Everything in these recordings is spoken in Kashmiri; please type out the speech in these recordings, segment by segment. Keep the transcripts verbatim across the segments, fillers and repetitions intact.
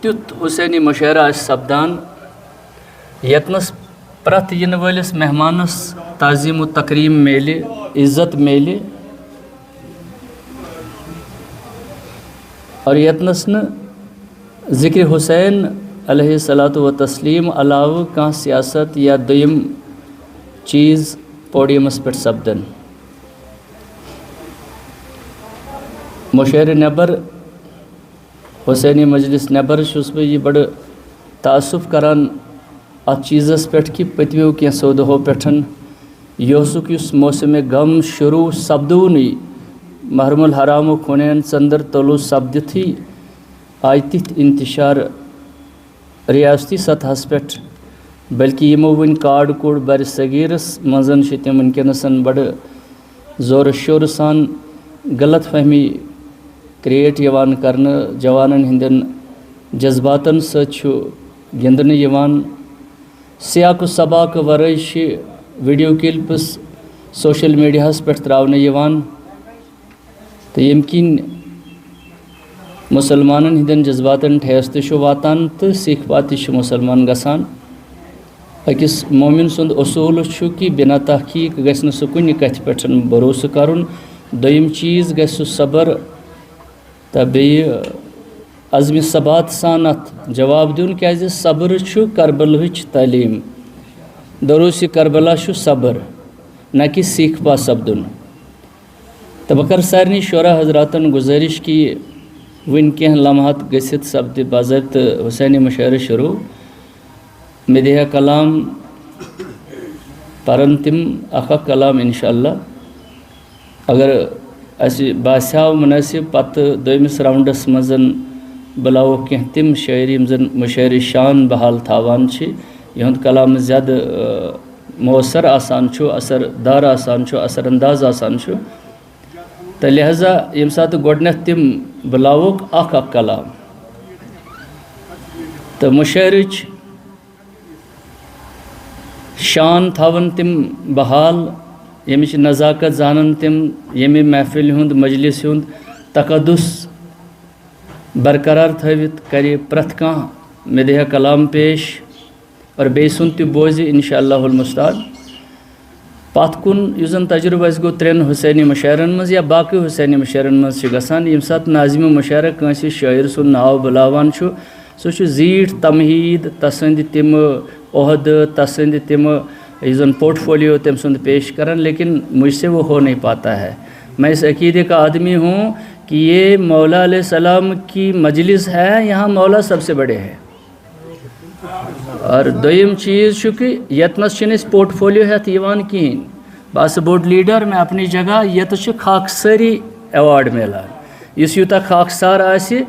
تیُتھ حسینی مشاعرٕ آسہِ سپدان، ییٚتنَس پرٛٮ۪تھ یِنہٕ وٲلِس مہمانَس تعظیم و تکریم میلہِ، عزت میلہِ، اور ییٚتنَس نہٕ ذکر حسین علیہ الصلوۃ و تسلیم علاوٕ کانٛہہ سیاست یا دوٚیِم چیٖز پوڈیمَس پٮ۪ٹھ سپدن۔ مشاعرٕ نٮ۪بر، حسینی مجلس نٮ۪بر چھُس بہٕ یہِ بڑٕ تعصب کران اَتھ چیٖزَس پٮ۪ٹھ کہِ پٔتمیو کینٛژھو دۄہو پٮ۪ٹھ یہِ اوسُکھ یُس موسمِ غم شروٗع سپدوونٕے، محرم الحرامُک حُنین ژٔنٛدٕر طلوع سپدِتھٕے آیہِ تِتھۍ انتشار ریاستی سطحس پٮ۪ٹھ، بلکہِ یِمو وٕنۍ کاڈ کوٚڑ برِ صغیٖرس منٛز، چھِ تِم وٕنکیٚنس بڑٕ زورٕ شورٕ سان غلط فہمی کریٹ یِوان کرنہٕ، جوانن ہٕنٛدٮ۪ن جذباتن سۭتۍ چھُ گِنٛدنہٕ یِوان۔ سیاق و سباق ورٲے چھِ ویڈیو کلپس سوشل میڈیاہس پٮ۪ٹھ تراونہٕ یِوان۔ تہٕ ییٚمہِ کِنۍ مُسلمانَن ہٕنٛدٮ۪ن جذباتَن ٹھیس تہِ چھُ واتان تہٕ سِکھ پَتہٕ تہِ چھِ مُسلمان گژھان۔ أکِس مومِن سُنٛد اصوٗل چھُ کہِ بِنا تحقیٖق گژھِ نہٕ سُہ کُنہِ کَتھِ پٮ۪ٹھ بھروسہٕ کَرُن۔ دوٚیِم چیٖز گژھِ سُہ صبر تہٕ بیٚیہِ عزمِ ثبات سان اَتھ جواب دیُن، کیٛازِ صبر چھُ کربلہٕچ تعلیٖم۔ دروسِ کربلا چھُ صبر، نہ کہِ سِکھ پَتھ سپدُن۔ تہٕ بہٕ کرٕ سارنٕے شعرا حضراتن گُزٲرِش کہِ وٕنۍ کینٛہہ لمحات گٔژھِتھ سپدِ باضٲبطہٕ حسینی مشاعرٕ شروع۔ مےٚ دِیہِ ہا کلام پرن تِم اکھ اکھ کلام انشاءاللہ۔ اگر اسہِ باسیو مناسب، پتہٕ دوٚیمِس راؤنڈس منٛز بُلاوو کینٛہہ تِم شٲعر یِم زن مشاعرٕ شان بحال تھاوان چھِ، یِہُنٛد کلام زیادٕ، آ، مؤثر آسان چھُ، اثر دار آسان چھُ، اثر انداز آسان چھُ۔ تہٕ لہذا ییٚمہِ ساتہٕ گۄڈٕنٮ۪تھ تِم بُلاووکھ اکھ اکھ کلام تہٕ مُشٲعرٕچ شان تھاوَن تِم بحال، ییٚمِچ نزاکت زانَن تِم، ییٚمہِ محفِلہِ ہُنٛد، مجلسہِ ہُنٛد تقدس برقرار تھٲوِتھ کرِ پرٛٮ۪تھ کانٛہہ مےٚ دِہا کلام پیش۔ اور بیٚیہِ سُنٛد تہِ بوزِ انشاءاللہ المستعان۔ پتھ کُن یُس زن تجربہٕ اَسہِ گوٚو ترٛٮ۪ن حسینی مشاعرن منٛز یا باقٕے حسینی مشاعرن منٛز چھِ گژھان، ییٚمہِ ساتہٕ ناظمِ مشاعرٕ کٲنٛسہِ شٲعر سُنٛد ناو بُلاوان چھُ، سُہ چھُ زیٖٹھ تمہیٖد، تسٕنٛدِ تِمہٕ عہدٕ، تسٕنٛدِ تِمہٕ یُس زن پورٹ فولیو تٔمۍ سُنٛد پیش کران، لیکن مجھ سے وہ ہو نہیں پاتا ہے۔ میں اس عقیدے کا آدمی ہوں کہ یہ مولا علیہ السلام کی مجلس ہے، یہاں مولا سب سے بڑے ہیں۔ اور دوٚیِم چیٖز چھُ کہِ ییٚتنَس چھِنہٕ أسۍ پورٹ فولیو ہٮ۪تھ یِوان کِہیٖنۍ۔ بہٕ آسہٕ بوٚڑ لیٖڈر، مےٚ اپنی جگہ، ییٚتَس چھِ خاکسٲری ایوارڈ میلان۔ یُس یوٗتاہ خاکسار آسہِ،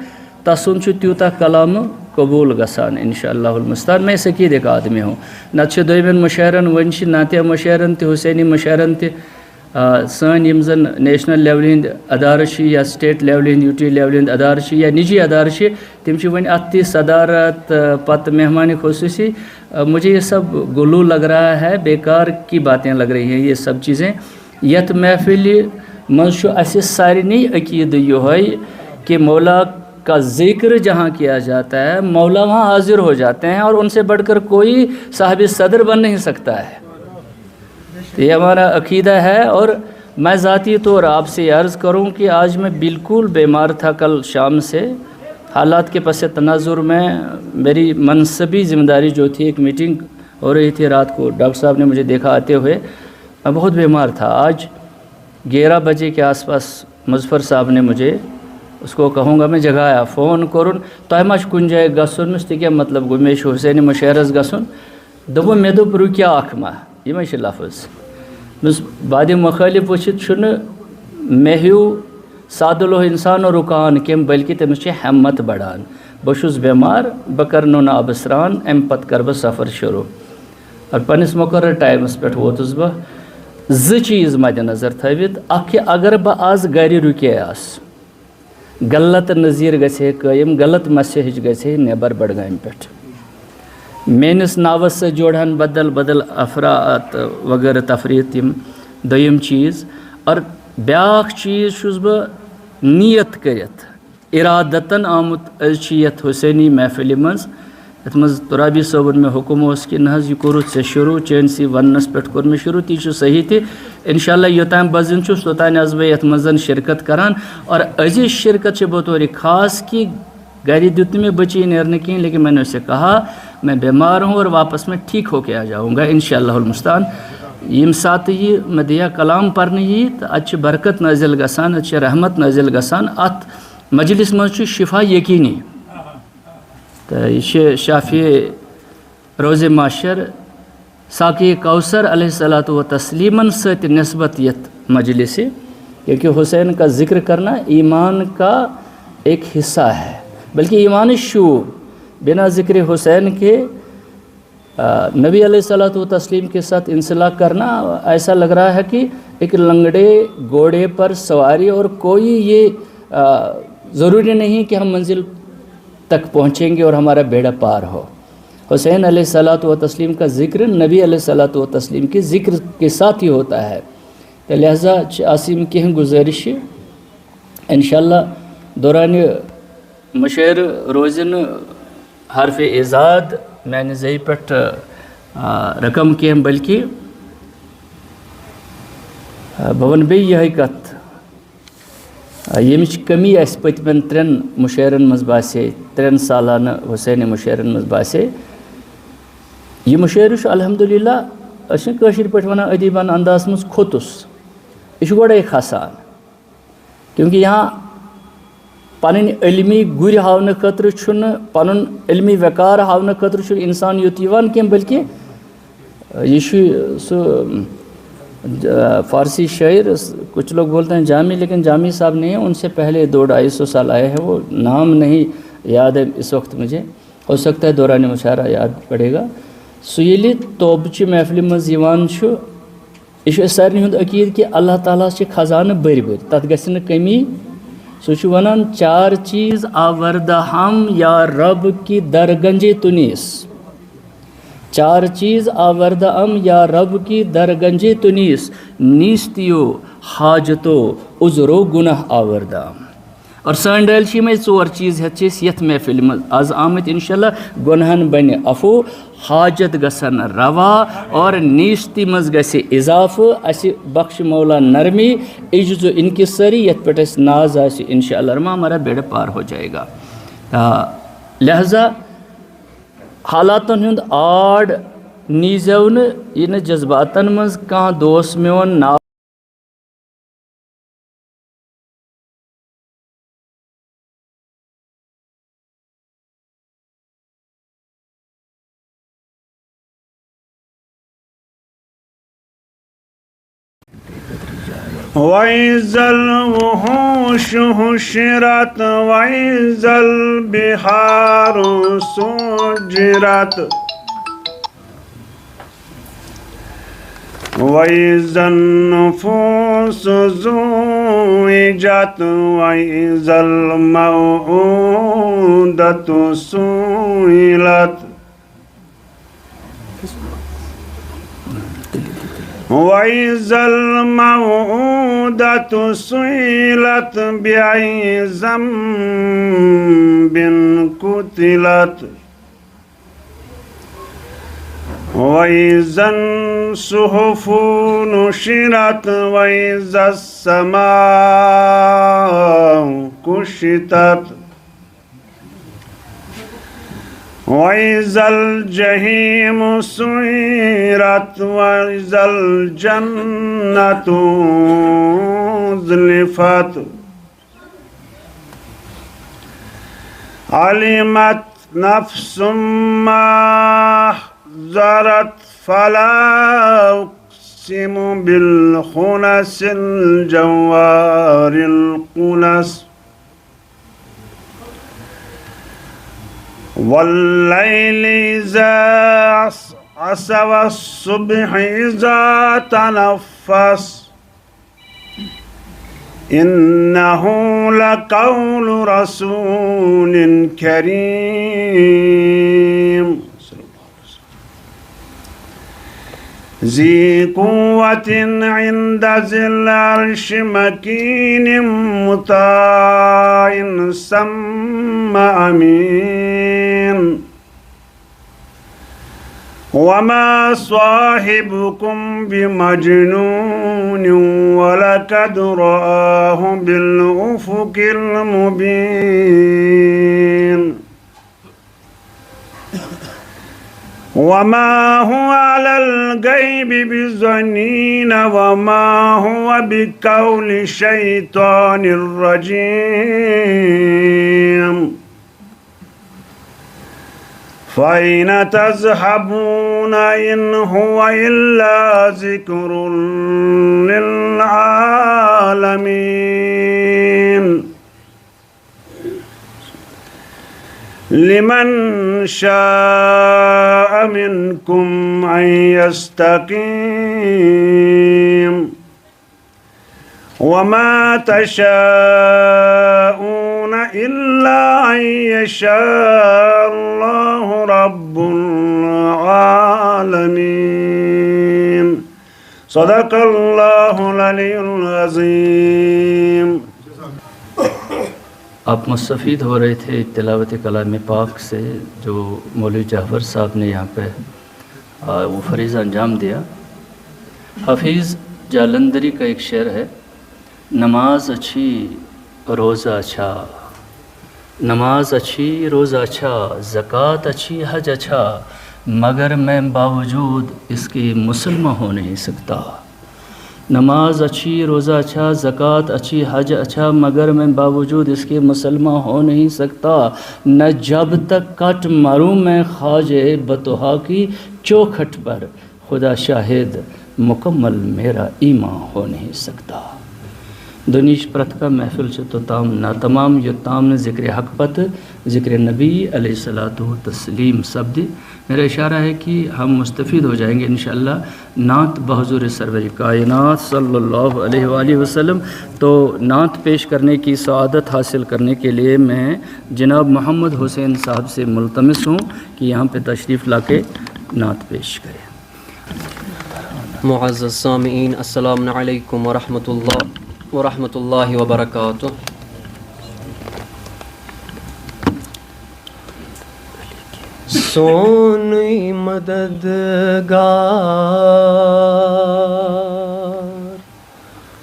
تَسُنٛد چھُ تیوٗتاہ کلامہٕ قبوٗل گژھان، انشاءاللہ المستعان۔ میں اس عقیدے کا آدمی ہوں۔ نَتہٕ چھِ دوٚیمٮ۪ن مُشاعرَن، وۄنۍ چھِ نعتیہ مُشاعرَن تہِ، حسینی مُشاعرَن تہِ، آ، سٲنۍ یِم زَن نیشنل لیولہِ ہِنٛدۍ ادارٕ چھِ یا سٹیٹ لیولہِ ہِنٛدۍ، یوٗٹی لیولہِ ہِنٛدۍ ادارٕ چھِ یا نجی ادارٕ چھِ، تِم چھِ وۄنۍ اَتھ تہِ صدارت، آ، پتہٕ مہمان خصوٗصی۔ آ، مجھے یہ سب گلو لگ رہا ہے، بیکار کی باتیں لگ رہی ہیں یہ سب چیزیں۔ یَتھ محفلہِ منٛز چھُ اَسہِ سارنٕے عقیدٕ یِہوٚے کہ مولا کا ذکر جہاں کیا جاتا ہے، مولا وہاں حاضر ہو جاتے ہیں اور ان سے بڑھ کر کوئی صاحب صدر بن نہیں سکتا ہے۔ تو یہ ہمارا عقیدہ ہے۔ اور میں ذاتی طور آپ سے عرض کروں کہ آج میں بالکل بیمار تھا کل شام سے۔ حالات کے پس تناظر میں میری منصبی ذمہ داری جو تھی، ایک میٹنگ ہو رہی تھی رات کو، ڈاکٹر صاحب نے مجھے دیکھا آتے ہوئے، میں بہت بیمار تھا۔ آج گیارہ بجے کے آس پاس مظفر صاحب نے مجھے، اس کو کہوں گا میں، جگایا، فون کوٚرُن، "تۄہہِ ما چھُ کُنہِ جایہِ گژھُن؟" مےٚ ووٚنُس، "تہِ کیٛاہ مطلب گوٚو؟ مےٚ چھُ حسینی مُشاعرس گژھُن۔" دوٚپُن، مےٚ دوٚپ، "رُکیا اکھ ما"، یِمے چھِ لفظ۔ مےٚ ووٚنُس، بعد مخٲلف وٕچھِتھ چھُنہٕ مےٚ ہیوٗ سادٕ لوہ انسان رُکان کینٛہہ، بلکہِ تٔمِس چھِ ہمت بڑان۔ بہٕ چھُس بٮ۪مار، بہٕ کرٕ نُنہٕ آبہٕ سرٛان، اَمہِ پتہٕ کرٕ بہٕ سفر شروع۔ اور پننِس مقرر ٹایمس پٮ۪ٹھ ووتُس بہٕ۔ زٕ چیٖز مدِ نظر تھٲوِتھ، اکھ کہِ اگر بہٕ آز گرِ رُکے آسہٕ، غلط نظیر گژھِ ہے قٲیِم، غلط مسیج گژھِ ہے نٮ۪بر بڈگامہِ پٮ۪ٹھ۔ میٲنِس ناوس سۭتۍ جوڑہن بدل بدل افراد وغٲرٕ تفریٖح تِم۔ دوٚیِم چیٖز، اور بیٛاکھ چیٖز چھُس بہٕ نیت کٔرِتھ ارادتاً آمُت، أسۍ چھِ یَتھ حسینی محفلہِ منٛز، یَتھ منٛز ترابی صٲبُن مےٚ حُکُم اوس کہِ نہ حظ، یہِ کوٚرُتھ ژےٚ شروٗع، چٲنۍ سی وننَس پٮ۪ٹھ کوٚر مےٚ شروٗع، تی چھُ صحیح تہِ۔ انشاءاللہ یوٚتام بہٕ زِنٛدٕ چھُس، توٚتام آسہٕ بہٕ یَتھ منٛز شرکت کران۔ اور أزِچ شرکت چھِ بطور خاص کہِ گرِ دیُت نہٕ مےٚ بٔچی نیرنہٕ کِہیٖنۍ، لیکن میں نے اسے کہا، میں بیمار ہوں اور واپس میں ٹھیک ہو کے آ جاؤں گا، انشاءاللہ المستعان۔ ییٚمہِ ساتہٕ یہِ مدیحہ کلام پرنہٕ یی، تہٕ اَتہِ چھِ برکت نٲزِل گژھان، اَتہِ چھِ رحمت نٲزِل گژھان، اَتھ مجلس منٛز چھُ شفا یقینی۔ تہٕ یہِ چھِ شافی روزِ محشر، ساقی کوثر علیہ الصلوۃ و تسلیمن سۭتۍ نسبت یتھ مجلسِ، کیونکہ حسین کا ذکر کرنا ایمان کا ایک حصہ ہے، بلکہ ایمان شعب، بنا ذکر حسین کے، آ، نبی علیہ الصلوۃ و تسلیم کے ساتھ انسلاک کرنا ایسا لگ رہا ہے کہ ایک لنگڑے گھوڑے پر سواری اور کوئی یہ، آ، ضروری نہیں کہ ہم منزل تک پہنچیں گے اور ہمارا بیڑا پار ہو۔ حسین علیہ الصلوۃ و تسلیم کا ذکر نبی علیہ الصلوۃ و تسلیم کے ذکر کے ساتھ ہی ہوتا ہے۔ تو لہذا چھ آسم کینٛہہ گزارش، انشاءاللہ دوران مشاعرٕ روزِ نہٕ حرف ایزاد میانہِ زیٚیہِ پٮ۪ٹھ، آ، رقم کینٛہہ، بلکہِ، آ، بہٕ وَنہٕ بیٚیہِ یِہے کتھ۔ آ، ییٚمِچ کمی اَسہِ پٔتمٮ۪ن ترٛٮ۪ن مُشٲعرن منٛز باسے، ترٛٮ۪ن سالانہٕ حسینِ مُشٲعرن منٛز باسے، یہِ مُشٲعرٕ چھُ الحمدللہ، أسۍ چھِ کٲشِر پٲٹھۍ وَنان ادیٖبانہٕ انداز منٛز کھوٚتُس۔ یہِ چھُ گۄڈَے کھسان۔ کیونکہ یہاں پنٕنۍ علمی گُرۍ ہاونہٕ خٲطرٕ چھُنہٕ، پنُن علمی وقار ہاونہٕ خٲطرٕ چھُنہٕ انسان یوٚت یِوان کینٛہہ، بلکہ یہِ چھُ سُہ، آ، فارسی شاعر، کچھ لوگ بولتے ہیں جامی، لیکن جامی صاحب نہیں ہے، ان سے پہلے دو ڈھائی سو سال آئے ہیں، وہ نام نہیں یاد ہے اس وقت مجھے، ہو سکتا ہے دوران مشاعرہ یاد پڑے گا۔ سُہ ییٚلہِ توبہٕ چہِ محفلہِ منٛز یِوان چھُ، یہِ چھُ اَسہِ سارنٕے ہُنٛد عقیٖدٕ کہِ اللہ تعالیٰ ہَس چھِ خزانہٕ بٔرۍ بٔرۍ، تَتھ گژھِ نہٕ کٔمی۔ سُہ چھُ وَنان، "چار چیز آوردہ ہم یا رب کی درگنجِ تُنیس۔" چار چیز آوردہ ام یا رب کی درگنجِ تُنیس، نیستیو حاجتو عذرو گناہ آوردہ ام۔ اور سٲنۍ ڈٲلۍ چھِ یِمَے ژور چیٖز ہٮ۪تھ چھِ أسۍ یَتھ محفِلہِ منٛز آز آمٕتۍ، اِنشاءاللہ گۄنہَن بَنہِ عفو، حاجت گژھن روا اور نیستی منٛز گژھِ اضافہٕ۔ اَسہِ بخش مولا نرمی، عجز و انکساری، یَتھ پٮ۪ٹھ اَسہِ ناز آسہِ، اِنشاءاللہ رحمان ہمارا بیڑا پار ہو جائے گا۔ آ، لہذا حالاتن ہُنٛد آڑ نیٖزیو نہٕ، یہِ نہٕ جذباتن منٛز کانٛہہ دوس میون ناو۔ وإذا الوحوش حشرت وإذا البحار سجرت وإذا النفوس زوجت وإذا الموءودة سئلت وإذا الموءودة سئلت بأي ذنب قتلت وإذا الصحف نشرت وإذا السماء كشطت وإذا الجحيم سعرت وإذا الجنة أزلفت علمت نفس ما أحضرت فلا أقسم بالخنس الجوار الخنس والليل إذا عسعس والصبح إذا تنفس إنه لقول رسول كريم. ذي قوة عند ذي العرش مكين مطاع ثم أمين. وما صاحبكم بمجنون ولقد رآه بالأفق المبين. وما هو على الغيب بضنين وما هو بقول شيطان رجيم. فأين تذهبون إن هو إلا ذكر للعالمين. لمن شاء منكم أن يستقيم. وما تشاءون إلا أن يشاء الله رب العالمين. صدق الله العلي العظيم. آپ مستفید ہو رہے تھے تلاوت کلام پاک سے، جو مولوی جعفر صاحب نے یہاں پہ آ، وہ فریضہ انجام دیا۔ حفیظ جالندری کا ایک شعر ہے: نماز اچھی، روزہ اچھا، نماز اچھی، روزہ اچھا، زکوٰۃ اچھی، حج اچھا، مگر میں باوجود اس کے مسلمان ہو نہیں سکتا۔ نماز اچھی، روزہ اچھا، زکوٰۃ اچھی، حج اچھا، مگر میں باوجود اس کے مسلمان ہو نہیں سکتا۔ نہ جب تک کٹ ماروں میں خواجہ بتہا کی چوکھٹ پر، خدا شاہد، مکمل میرا ایمان ہو نہیں سکتا۔ دنیش پرتکا محفل چھ تو تام ناتمام، یوتام نہ ذکر حق پت ذکر نبی علیہ الصلوۃ و تسلیم سپدِ۔ میرا اشارہ ہے کہ ہم مستفید ہو جائیں گے انشاءاللہ نعت بحضور سرور کائنات صلی اللہ علیہ وآلہ وسلم۔ تو نعت پیش کرنے کی سعادت حاصل کرنے کے لیے میں جناب محمد حسین صاحب سے ملتمس ہوں کہ یہاں پہ تشریف لا کے نعت پیش کریں۔ معزز سامعین، السلام علیکم ورحمۃ اللہ، ورحمۃ اللہ وبرکاتہ۔ سونُے مددگار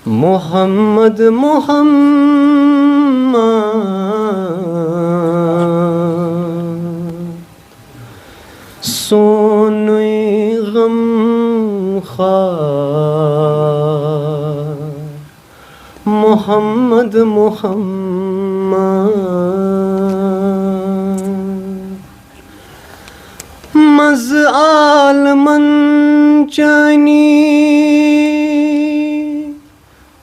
محمد، محمد، سونُے غمخوار محمد، محمد۔ منٛزٕ عالمن چٲنی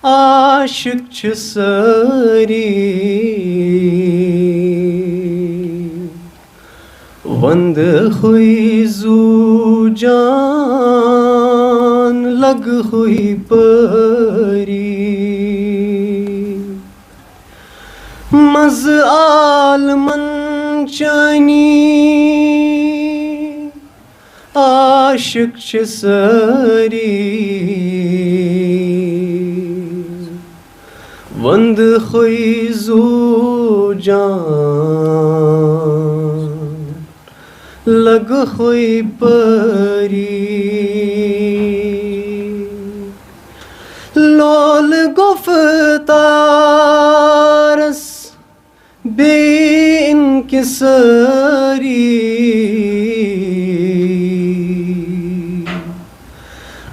عاشق چھِ سٲری، وندٕ ہوئی زو جان، لگ ہوئی پٲری۔ منٛزٕ عالمن چٲنی عاشق چھِ سٲری، وندٕ ہوئی زو جان، لگ ہوئی پٲری۔ لول گفتارس بے انکساری،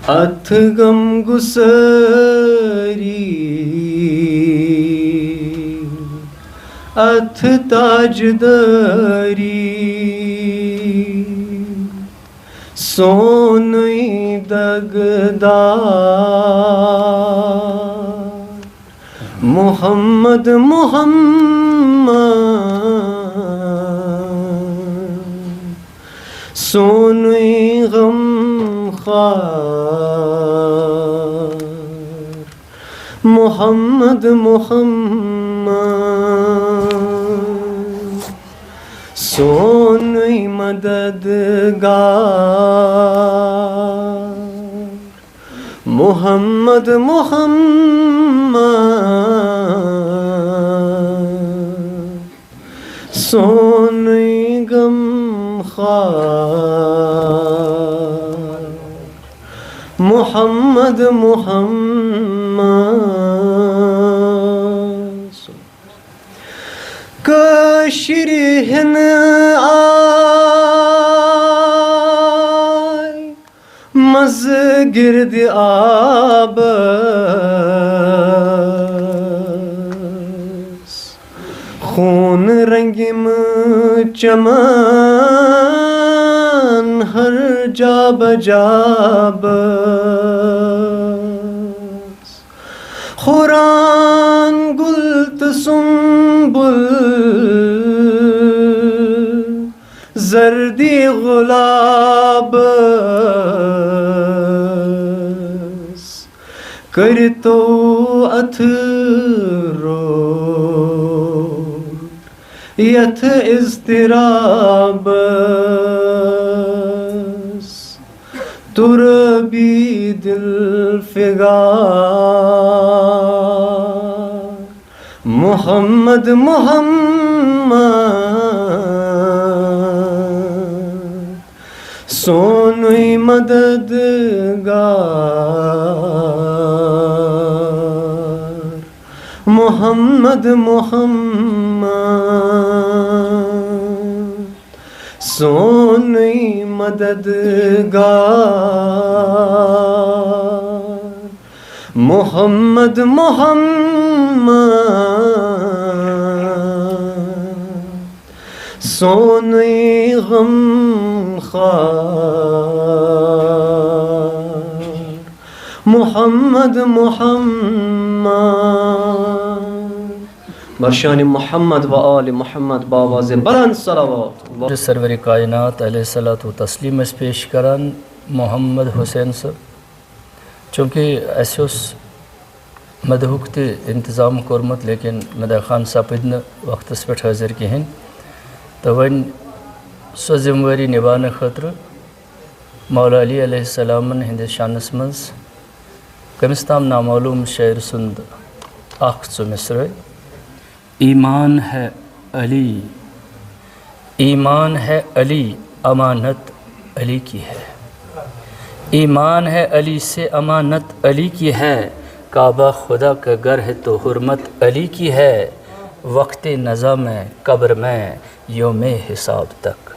اتھ غم گساری، اتھ تاجداری۔ سونُے دگدار محمد، محمد، سونُے غمخوار محمد، محمد، سونُے مددگار۔ محمد، محمد، سونُے غمخوار۔ محمد، محمد۔ کٲشِرۍ ہن آے مَزٕ گِرد آبس، خوٗن رنٛگِم چمن ہر جا بجابس۔ خوران گُل تہٕ سُنٛمبُل، زردی گُلابس، کٔرِتو اَتھٕ روٚٹ یَتھ اضطرابس۔ تربی دل فگار، محمد، محمد، سونُے مددگار۔ محمد، محمد، سونُے مددگار۔ محمد، محمد، سونُے غمخوار۔ محمد، محمد، بر شان محمد و آل محمد بآواز بلند صلوات۔ سرور کائنات علیہ الصلوۃ و تسلیم ٲسۍ پیش کران محمد حسین صٲب۔ چونکہ اَسہِ اوس مدحُک تہِ انتظام کوٚرمُت، لیکن مدح خان سپٕدۍ نہٕ وقتس پٮ۪ٹھ حٲضِر کِہیٖنۍ، تہٕ وۄنۍ سۄ ذمہٕ وٲری نِباونہٕ خٲطرٕ مولا علی علیہ السلامن ہٕنٛدِس شانس منٛز کٔمِس تام نامعلوم شٲعر سُنٛد اکھ ژٕ مصرٲے۔ ایمان ہے علی، ایمان ہے علی، امانت علی کی ہے۔ ایمان ہے علی سے، امانت علی کی ہے۔ کعبہ خدا کا گھر ہے تو حرمت علی کی ہے۔ وقت نزا میں، قبر میں، یوم حساب تک۔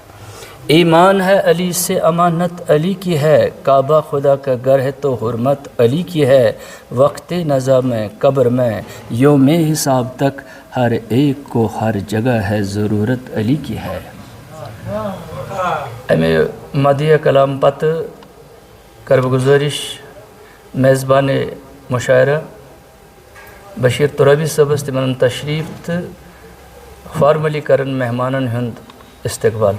ایمان ہے علی سے، امانت علی کی ہے۔ کعبہ خدا کا گھر ہے تو حرمت علی کی ہے۔ وقت نزا میں، قبر میں، یوم حساب تک، ہر ایک کو ہر جگہ ہے ضرورت علی کی ہے۔ اَمہِ مدیہ کلام پتہٕ کرٕ بہٕ گُزٲرِش میزبانِ مُشاعرہ بشیر ترابی صٲبس تِمن تشریف تہٕ formally کرن مہمانن ہُنٛد استقبال۔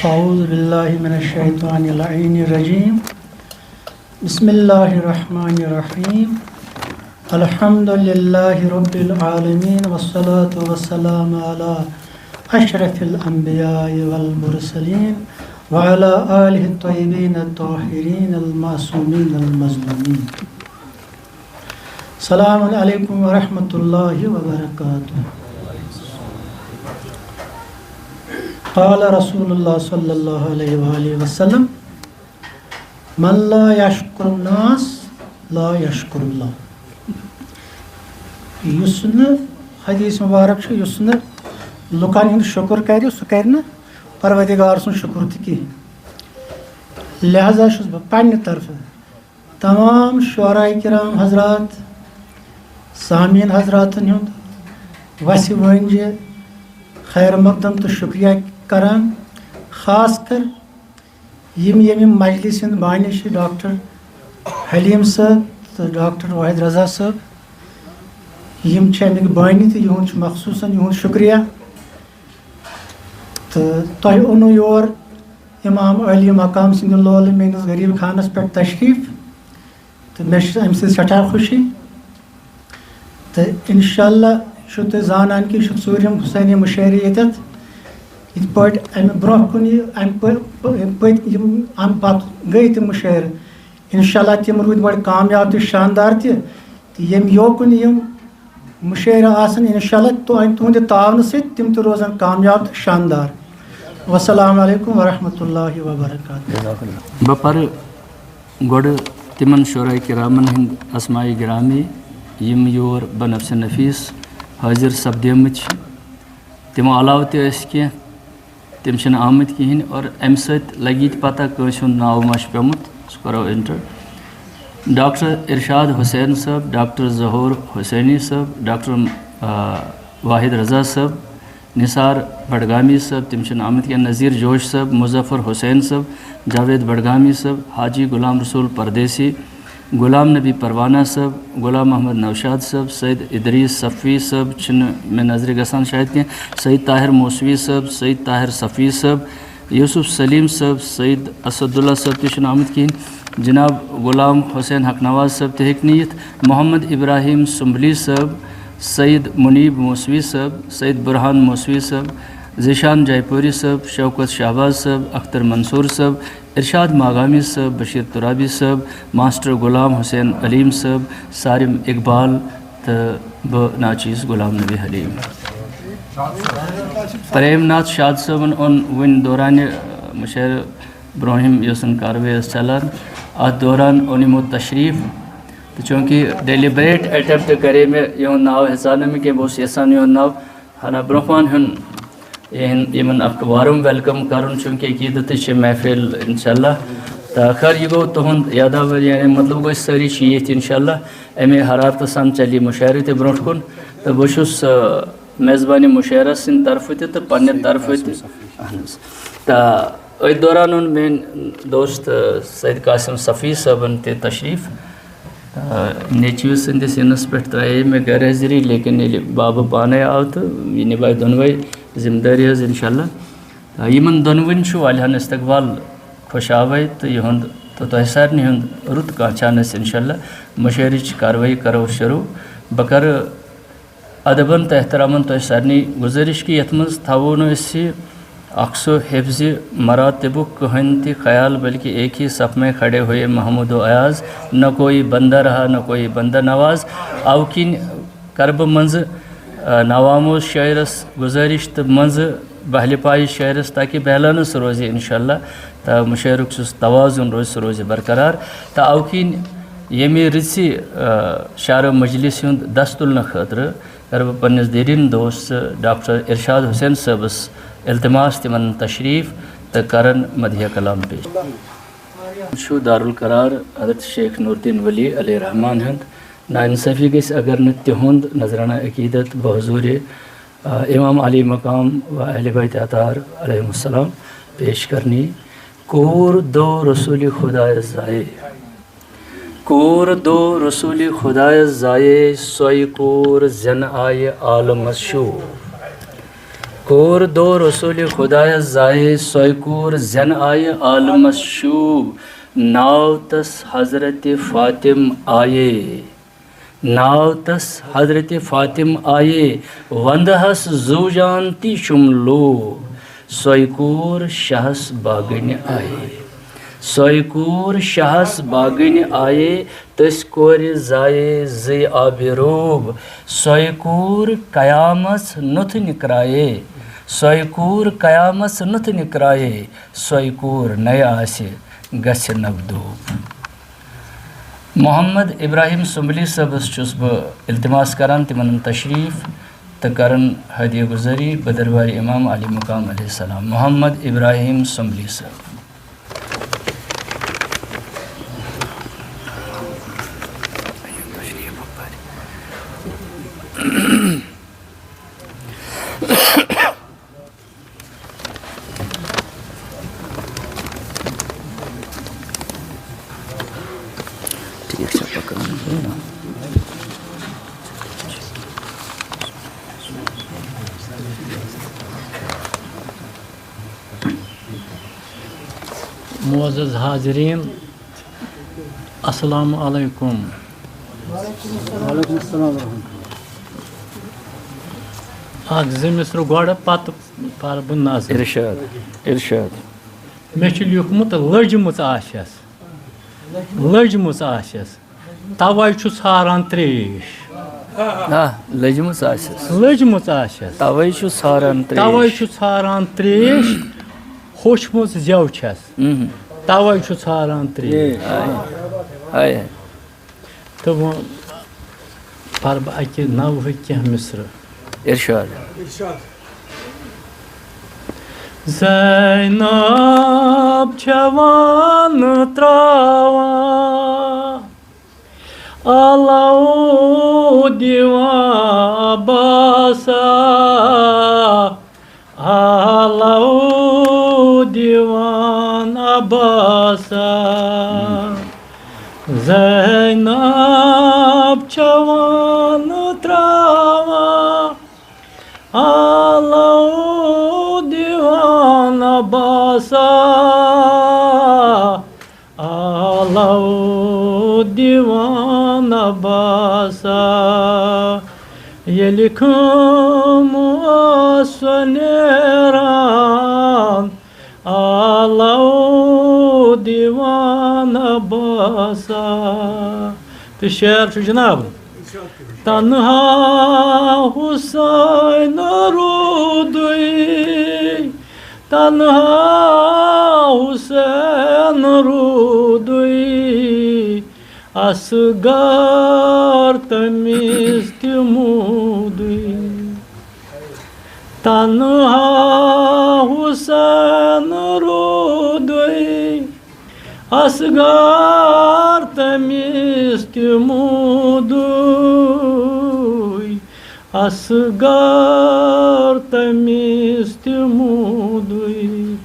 اعوذ باللہ من الشیطان اللعین الرجیم۔ بسم اللہ الرحمن الرحیم۔ الحمد للہ رب العالمین، والصلاة والسلام علی اشرف الانبیاء والمرسلین، وعلی آلہ الطیبین الطاہرین المعصومین المظلومین۔ السلام علیکم ورحمۃ اللہ وبرکاتہ۔ قال رسول اللہ صلی اللہ علیہ وآلہ وسلم، من لا یشکر الناس لا یشکر اللہ۔ یُس نہٕ، حدیث مبارک چھُ، یُس نہٕ لُکن ہُنٛد شُکُر کرِ، سُہ کرِ نہٕ پروردگار سُنٛد شُکُر تہِ کِہیٖنۍ۔ لہذا چھُس بہٕ پننہِ طرفہٕ تمام شعراء کرام حضرات، سامعین حضراتن ہُنٛد وسہِ وٲنجہِ خیر مقدم تہٕ شُکریہ کران، خاص کر یِم ییٚمہِ مجلسہِ ہٕنٛدۍ بانی چھِ ڈاکٹر حلیم صٲب تہٕ ڈاکٹر واحد رضا صٲب، یِم چھِ اَمِکۍ بٲنی تہٕ یِہُنٛد چھُ مخصوٗصن یِہُنٛد شُکریہ۔ تہٕ تۄہہِ اوٚنوُ یور امام عالی مقام سٕنٛدِ لولہٕ میٲنِس غریٖب خانس پٮ۪ٹھ تشریٖف، تہٕ مےٚ چھِ امہِ سۭتۍ سٮ۪ٹھاہ خوشی۔ تہٕ انشاءاللہ چھِو تُہۍ زانان کہِ یہِ چھُ ژوٗرِم حسینی مُشٲعرٕ ییٚتٮ۪تھ۔ یِتھ پٲٹھۍ امہِ برونٛہہ کُن یہِ، امہِ پٔ-، پٔ-، پٔتۍ یِم امہِ پتہٕ گٔے تِم مُشٲعرٕ، انشاءاللہ تِم روٗدۍ بڑٕ کامیاب تہٕ شاندار تہِ، تہٕ ییٚمہِ یوکُن یِم مُشٲعرٕ آسن، انشاءاللہ تُہنٛدِ تعاونہٕ سۭتۍ تِم تہِ روزن کامیاب تہٕ شاندار۔ والسلام علیکم ورحمۃ اللہ وبرکاتہ۔ بہٕ پرٕ گۄڈٕ تِمن شعراء کرامن ہٕنٛدۍ اسماء گرامی، یِم یور بنفسِ نفیس حٲضِر سپدیمٕتۍ چھِ۔ تِمو علاوٕ تہِ ٲسۍ کینٛہہ، تِم چھِنہٕ آمٕتۍ کِہیٖنۍ، اور اَمہِ سۭتۍ لگی تہِ پتہ کٲنٛسہِ ہُنٛد ناو ما چھُ پیوٚمُت، سُہ کرو انٹر۔ ڈاکٹر ارشاد حسین صٲب، ڈاکٹر ظہور حسینی صٲب، ڈاکٹر، آ، واحد رضا صٲب، نثار بڈگامی صٲب، تِم چھِنہٕ آمٕتۍ کینٛہہ، نذیر جوش صٲب، مظفر حسین صٲب، جاوید بڈگامی صٲب، حاجی غلام رسول پردیسی، غلام نبی پروانہ صٲب، غلام محمد نوشاد صٲب، سید ادریس صفوی صٲب چھِنہٕ مےٚ نظرِ گژھان شاید کینٛہہ، سید طاہر موسوی صٲب، سید طاہر صفوی صٲب، یوسف سلیم صٲب، سید اسداللہ صٲب تہِ چھِنہٕ آمٕتۍ کِہیٖنۍ۔ جناب غلام حسین حق نواز صٲب تہِ ہیٚکہِ نہٕ یِتھ۔ محمد ابراہیم سُمبلی صٲب، سید منیب موسوی صٲب، سید برہان موسوی صٲب، ذیشان جے پوری صٲب، شوکت شہباز صٲب، اختر منصور صٲب، ارشاد ماگامی صٲب، بشیر ترابی صٲب، ماسٹر غلام حسین علیم صٲب، صارم اقبال تہٕ بہٕ ناچیز غلام نبی حلیم۔ پریم ناتھ شاد صٲبن اوٚن وُنہِ دورانہِ، آ، مُشٲعرٕ برونٛہِم یۄس زن کاروٲیی ٲس چلان، اتھ دوران اوٚن یِمو تشریف۔ تہٕ چوٗنٛکہِ deliberate attempt کرے مےٚ یِہُنٛد ناو ہیٚژاو نہٕ مےٚ کینٛہہ، بہٕ اوسُس یژھان یِہُنٛد ناو ہنا برونٛہہ پہن ہیوٚن، یِہن-، یِمن اکھ warm welcome کرُن، چوٗنٛکہِ عقیدتٕچ چھِ محفل انشاءاللہ۔ تہٕ خٲر، یہِ گوٚو تُہُنٛد یاداوار، یعنی مطلب گوٚو أسۍ سٲری چھِ ییٚتھۍ انشاءاللہ۔ امے حرارتہٕ سان چلی مُشاعرٕ تہِ برونٛٹھ کُن۔ تہٕ بہٕ چھُس، آ، میزبانِ مُشاعرس سٕنٛدِ طرفہٕ تہِ تہٕ پننہِ طرفہٕ تہِ۔ اہن حظ۔ تہٕ أتھۍ دوران اوٚن میٲنۍ دوست، آ، سید قاسم صفی صٲبن تہِ تشریف۔ آ، نیٚچوِ سٕنٛدِس یِنس پٮ۪ٹھ ترٛایے مےٚ غٲر حٲضری، لیکن ییٚلہِ بابہٕ پانے آو تہٕ یہِ نِبایہِ دۄنوے ذمہٕ دٲری حظ انشاءاللہ۔ آ، یِمن دۄنوٕنۍ چھُ والہن استقبال خۄش آوے تہٕ یِہُنٛد تہٕ تۄہہِ سارنٕے ہُنٛد رُت کانٛہہ چانس انشاءاللہ۔ مُشٲعرٕچ کاروٲیی کرو شروع۔ بہٕ کرٕ ادبن تہٕ احترامن تۄہہِ سارنٕے گُزٲرِش کہِ یتھ منٛز تھاوو نہٕ أسۍ یہِ اکھ سُہ حفظِ مراتبُک کٕہٕنۍ تہِ خیال، بلکہِ ایک ہی صف میں کھڑے ہوئے محمود و ایاز، نہ کوئی بندہ رہا نہ کوئی بندہ نواز۔ او کِنۍ کرٕ بہٕ منٛزٕ، آ، نوآموز شٲعرس گُزٲرِش تہٕ منٛزٕ بہلہِ پایہِ شٲعرس، تاکہِ بیلنس روزِ انشاءاللہ۔ تہٕ مُشٲعرُک یُس توازُن روزِ، سُہ روزِ برقرار۔ تہٕ او کِنۍ ییٚمہِ رٕژِ، آ، شعر و مجلس ہُنٛد دس تُلنہٕ خٲطرٕ کرٕ بہٕ پننِس دیرین دوست ڈاکٹر ارشاد حسین صٲبس التماس، تِمن تشریف تہٕ کرن مدحیہ کلام پیش۔ چھُ دارالقرار حضرت شیخ نور الدین ولی علیہ الرحمان ہُنٛد۔ ناانصٲفی گژھِ اگر نہٕ تِہُنٛد نذرانہ عقیدت بحضورِ، آ، امام علی مقام و اہل بیت اطہار علیہم السلام پیش کرنی۔ کوٗر دو رسول خدایس زایے۔ کوٗر دو رسول خدایس زایے، سۄے کوٗر زٮ۪نہٕ آیہِ عالمس شوٗب۔ کوٗر دو رسول خدایس زایے، سۄے کوٗر زٮ۪نہٕ آیہِ عالمس شوٗب۔ ناو تس حضرت فاطم آیے۔ ناو تس حضرت فاطم آیے، وندہس زوجان تی شُم لوٗب۔ سۄے کوٗر شاہس باگٕنۍ آیے۔ سۄے کوٗر شاہس باگٕنۍ آیے، تٔسۍ کورِ زایے زٕے آبِ روٗب۔ سۄے کوٗر قیامس نُتھ نِکرایے۔ سۄے کوٗر قیامس نُتھ نِکرایے۔ سۄے کوٗر نَے آسہِ گژھِ نوٚو دوٗب۔ محمد ابراہیم سُمبلی صٲبس چھُس بہٕ التماس کران، تِمن تشریف تہٕ کرن ہدیہ گزاری بدروارِ امام علی مقام علیہ السلام۔ محمد ابراہیم سُمبلی صٲب۔ ٹھیک چھا پکان؟ معزز حاضرین، السلام علیکم۔ وعلیکم السلام ورحمۃ اللہ۔ اکھ زٕ مصرٕ گۄڈٕ، پتہٕ پرٕ بہٕ نظم۔ ارشاد، ارشاد۔ مےٚ چھُ لیوٗکھمُت لٔجمٕژ آسٮ۪س۔ لٔجمٕژ آسٮ۪س، تَوَے چھُ ژھاران ترٛیش۔ آ، لٔجمٕژ آسٮ۪س۔ لٔجمٕژ آسٮ۪س۔ تَوَے چھُ ژھاران ترٛیش۔ تَوَے چھُ ژھاران ترٛیش، ہوٚچھمٕژ زٮ۪و چھَس۔ اۭں۔ تَوَے چھُ ژھاران ترٛیش۔ آے۔ آے۔ تہٕ وۄنۍ پَرٕ بہٕ اَکہِ نوحٕکۍ کینٛہہ مِصرٕ۔ ارشاد۔ زینب چھےٚ وَنہٕ ترٛاوان، آلو دِوان عباسا، آلو دِوان عباسا۔ زینب چھےٚ وَنہٕ ترٛاوان، آلو دِوان عباسا، آلو دِوان عباسا۔ ییٚلہِ خۭمہٕ ٲس سۄ نیران، آلو دِوان عباسا۔ تہٕ شعر چھُ جناب۔ تنہا حسین روٗدُے، تنہا حسین روٗدُے، اصغر تٔمِس تہِ موٗدُے۔ تنہا حسین روٗدُے، اصغر تٔمِس تہِ موٗدُے، اصغر تٔمِس تہِ موٗدُے۔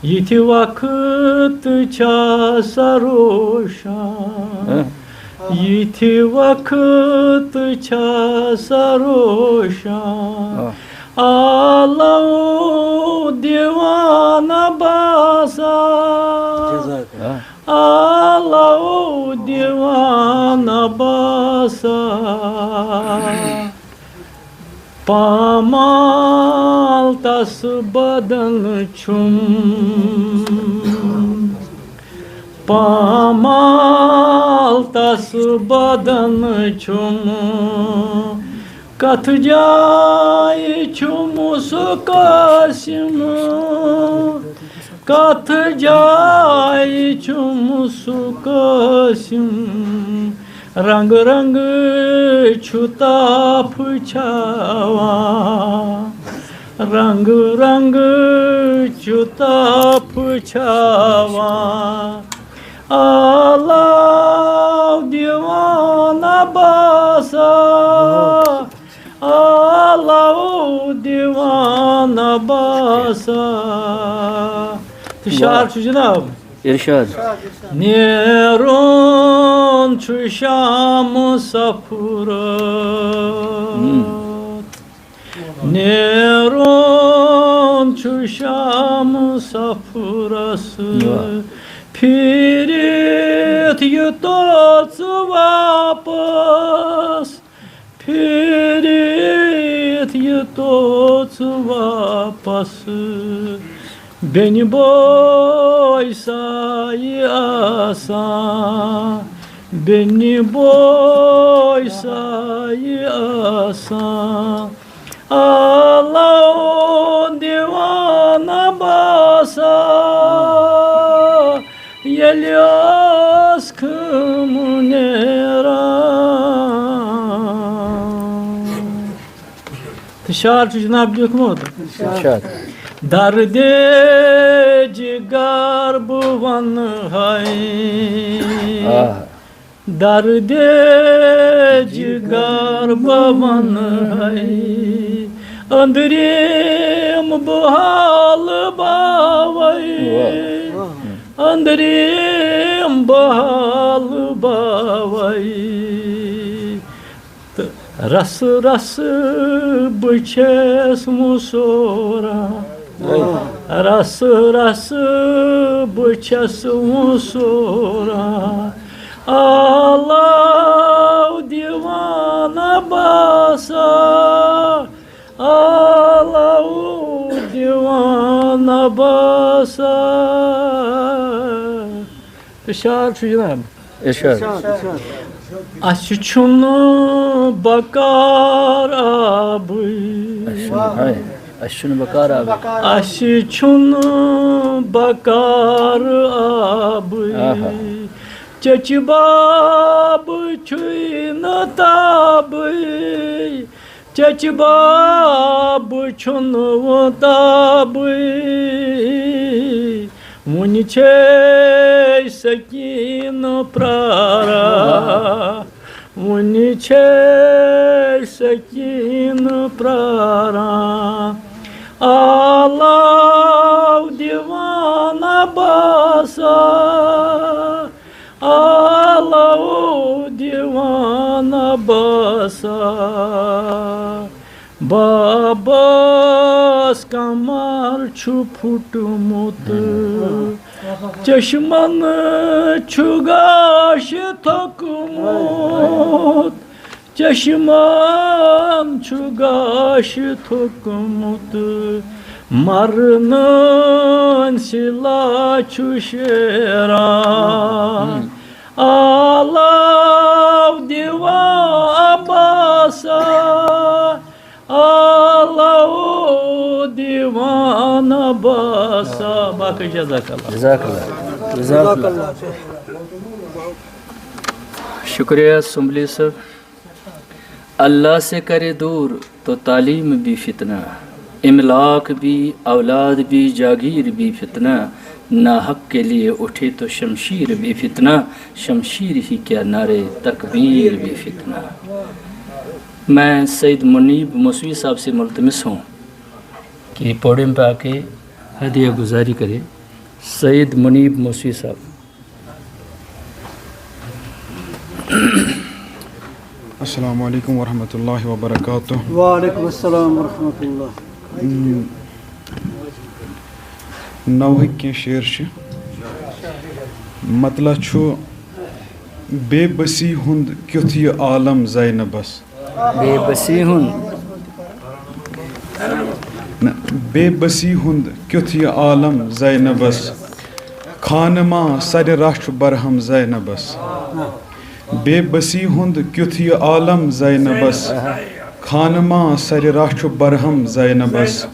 یِتھِ وقتہٕ چھا سۄ روشن، ہہ۔ یِتھِ وقتہٕ چھا سۄ روشن۔ ہہ۔ آلو دِوان عباسا، جزاک اللہ۔ آلو دِوان عباسا۔ پامال تس بدن چھُم، پامال تس بدن چھُم، کتھ جایہِ چھُم سُہ قاسم، کتھ جایہِ چھُم سُہ قاسم، رنگ رنگ چھُ تاپھ چھاوان، رنگ رنگ چھُ تاپھ چھاوان۔ آلو دِوان عباسا، آلو دِوان عباسا۔ تہٕ شعر چھُ جناب۔ ارشاد۔ نیرُن چھُ شام سفرس۔ ہم۔ نیرُن چھُ شام سفرس۔ واہ۔ پھیٖرِتھ یوٚتو ژٕ واپس، پھیٖرِتھ یوٚتو ژٕ واپس۔ بیٚنہِ بوے سایہِ آسان، بیٚنہِ بوے سایہِ آسان۔ آلو دِوان عباسا، ییٚلہِ ٲس خۭمہٕ نیران۔ تہٕ شعر چھُ جناب لیوٗکھمُت۔ ارشاد۔ دردِ جگر بہٕ وَنہٕ ہے۔ آ۔ دردِ جگر بہٕ وَنہٕ ہے، أنٛدرِم بہٕ حال باوَے۔ واہ۔ أنٛدرِم بہٕ حال باوَے۔ تہٕ رسہٕ رسہٕ بہٕ چھَس وُسورا۔ رسہٕ رسہٕ بہٕ چھَس وُسورا، آلو دِوان عباسا، آلو دِوان عباسا۔ ارشاد چھُ جناب۔ ارشاد۔ اَسہِ چھُنہٕ بکار آبٕے۔ اَسہِ چھُنہٕ، ہاے، اَسہِ چھُنہٕ بکار آبٕے۔ اَسہِ چھُنہٕ بکار آبٕے۔ آہا۔ چچہِ باب چھُے نہٕ تابٕے۔ چچہِ باب چھُنہٕ وۄنۍ تابٕے۔ وُنہِ چھے سکیٖنہٕ پراران۔ وُنہِ چھے سکیٖنہٕ پراران۔ آلو دِوان باسا، آلو دِوان باسا۔ بابس کمر چھُ پھُٹمُت، چشمن چھُ گاش تھوٚکمُت۔ چشمن چھُ گاش تھوٚکمُت، مرنن سلا چھُ شیران۔ آلو دِوان عباسا، آلو دِوان عباسا۔ باقٕے جزاک اللہ۔ جزاک اللہ۔ جزاک اللہ۔ شکریہ سمبلی صاحب۔ اللہ سے کرے دور تو تعلیم بھی فتنہ، املاک بھی، اولاد بھی، جاگیر بھی فتنہ، ناحق کے لیے اٹھے تو شمشیر بھی فتنہ، شمشیر ہی کیا نعرے تکبیر بھی فتنہ۔ میں سید منیب موسوی صاحب سے ملتمس ہوں کہ پوڈیم پہ آ کے ہدیہ گزاری کرے۔ سید منیب موسوی صاحب۔ السلام علیکم ورحمۃ اللہ وبرکاتہ۔ وعلیکم السلام ورحمۃ اللہ۔ نوحٕکۍ کینٛہہ شعر چھِ۔ مطلع چھُ بے بسی ہُنٛد کیُتھ یہِ عالم زینبس۔ بے بسی ہُنٛد۔ نہ، بے بسی ہُنٛد کیُتھ یہِ عالم زینبس۔ خانہٕ ما سرِ راہ چھُ برہم زینبس۔ بے بسی ہُنٛد کیُتھ یہِ عالم زینبس۔ خانہٕ ما سرِ راہ چھُ برہم زینبس۔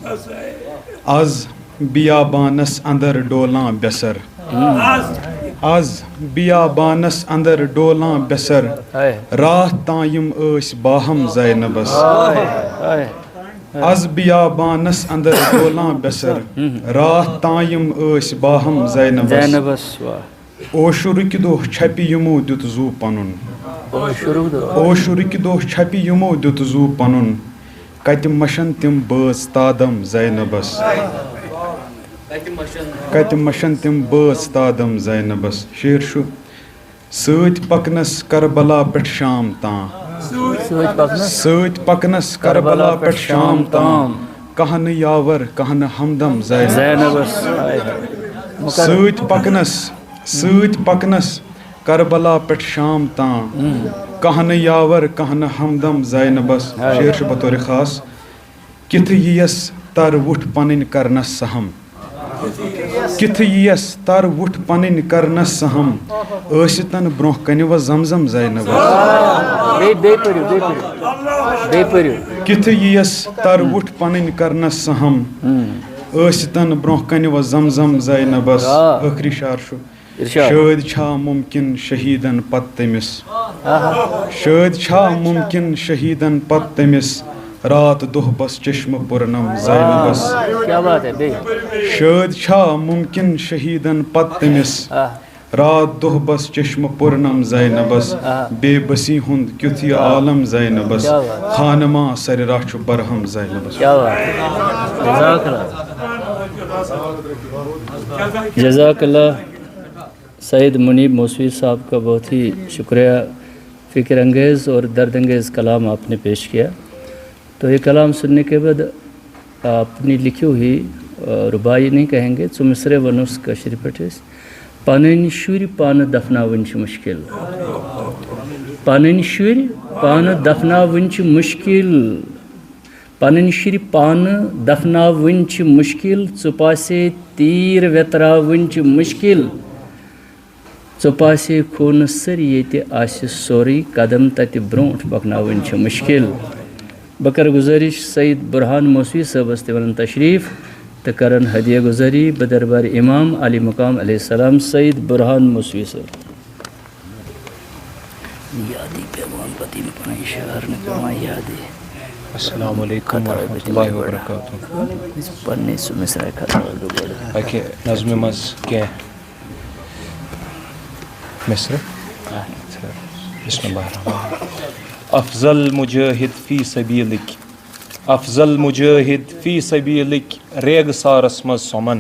از بیابانس اندر ڈولاں بے سر۔ از بیابانس اندر ڈولاں بے سر۔ ہاے۔ راتھ تام یِم ٲسۍ باہم زینبس۔ ہاے، ہاے۔ از بیابانس اندر ڈولاں بے سر۔ راتھ تام یِم ٲسۍ باہم زینبس۔ زینبس واہ۔ اوشُرٕکۍ دۄہ چھپہِ یِمو دیُت زُو پنُن۔ اوشُرُک دۄہ۔ اوشُرٕکۍ دۄہ چھپہِ یِمو دیُت زُو پنُن۔ کتہِ مشن تِم بٲژ تادم زینبس۔ کتہِ مشن تِم بٲژ تادم زینبس۔ شعر چھُ۔ سۭتۍ پکنس کربلا پٮ۪ٹھ شام تام۔ سۭتۍ پکنس۔ سۭتۍ پکنس کربلا پٮ۪ٹھ شام تام۔ کانٛہہ نہٕ یاور، کانٛہہ نہٕ ہمدم زینبس۔ زینبس۔ ہاے، ہاے۔ مُقرر۔ سۭتۍ پکنس، سۭتۍ پکنس کربلا پٮ۪ٹھ شام تام۔ کانٛہہ نہٕ یاور، کانٛہہ نہٕ ہمدم زینبس۔ ہاے۔ شعر چھُ بطور خاص۔ کِتھٕ یِیَس تر وُٹھ پنٕنۍ کرنس سہم۔ کِتھٕ یِیَس تر وُٹھ پنٕنۍ کرنس سہم۔ ٲسِتن برونٛہہ کنہِ و زمزم زینبس۔ بیٚیہِ، بیٚیہِ پٔرِو، بیٚیہِ پٔرِو۔ بیٚیہِ پٔرِو۔ کِتھٕ یِیَس تر وُٹھ پنٕنۍ کرنس سہم۔ ٲسِتن برونٛہہ کنہِ و زمزم زینبس۔ آ۔ ٲخری شعر چھُ۔ ارشاد۔ شٲدۍ چھا مُمکِن شہیٖدن پتہٕ تٔمِس؟ آہا۔ شٲدۍ چھا مُمکِن شہیٖدن پتہٕ تٔمِس؟ راتھ دۄہ بس چشمہٕ پُرنم زینبس۔ کیا بات ہے بیٚیہِ۔ شٲدۍ چھا مُمکِن شہیٖدن پتہٕ تٔمِس؟ آ۔ راتھ دۄہ بس چشمہٕ پُرنم زینبس۔ آ۔ بے بسی ہُنٛد کیُتھ یہِ عالم زینبس۔ کیا بات۔ خانہٕ ما سرِ راہ چھُ برہم زینبس۔ کیا بات ہے۔ جزاک اللہ۔ جزاک اللہ۔ سید منیب موسوی صاحب کا بہت ہی شکریہ، فکر انگیز اور درد انگیز کلام آپ نے پیش کیا۔ تو یہ کلام سننے کے بعد آپ نے لکھی ہوئی، آ، رباعی نہیں کہیں گے، ژٕ مصرعے ونُس کٲشِر پٲٹھۍ أسۍ۔ پنٕنۍ شُرۍ پانہٕ دفناوٕنۍ چھِ مُشکِل۔ پنٕنۍ شُرۍ پانہٕ دفناوٕنۍ چھِ مُشکِل۔ پنٕنۍ شُرۍ پانہٕ دفناوٕنۍ چھِ مُشکِل، ژُپاسے تیٖر ویتراوٕنۍ چھِ مُشکِل۔ ژۄپاسے خوٗنہٕ سٔرۍ ییٚتہِ آسہِ سورُے، قدم تتہِ برونٛٹھ پکناوٕنۍ چھِ مُشکل۔ بہٕ کرٕ گُزٲرِش سید برہان موسوی صٲبس تہِ ونن تشریف تہٕ کرن ہدیہ گُزٲری بدربار امام علی مقام علیہ السلام سید برہان موسوی صٲب۔ یادٕے پٮ۪وان پتہٕ یِم پنٕنۍ شعر نہٕ پٮ۪وان یادٕے۔ السلام علیکم ورحمۃ اللہ وبرکاتہ۔ پننہِ سُہ مصرع خطا گوٚو گۄڈٕ۔ اکہِ نظمہِ منٛز کینٛہہ مصرع۔ بسم اللہ الرحمن الرحیم۔ افضل مجاہد فی سبیلک، افضل مجاہد فی سبیلک ریگ سارس منٛز سۄمن۔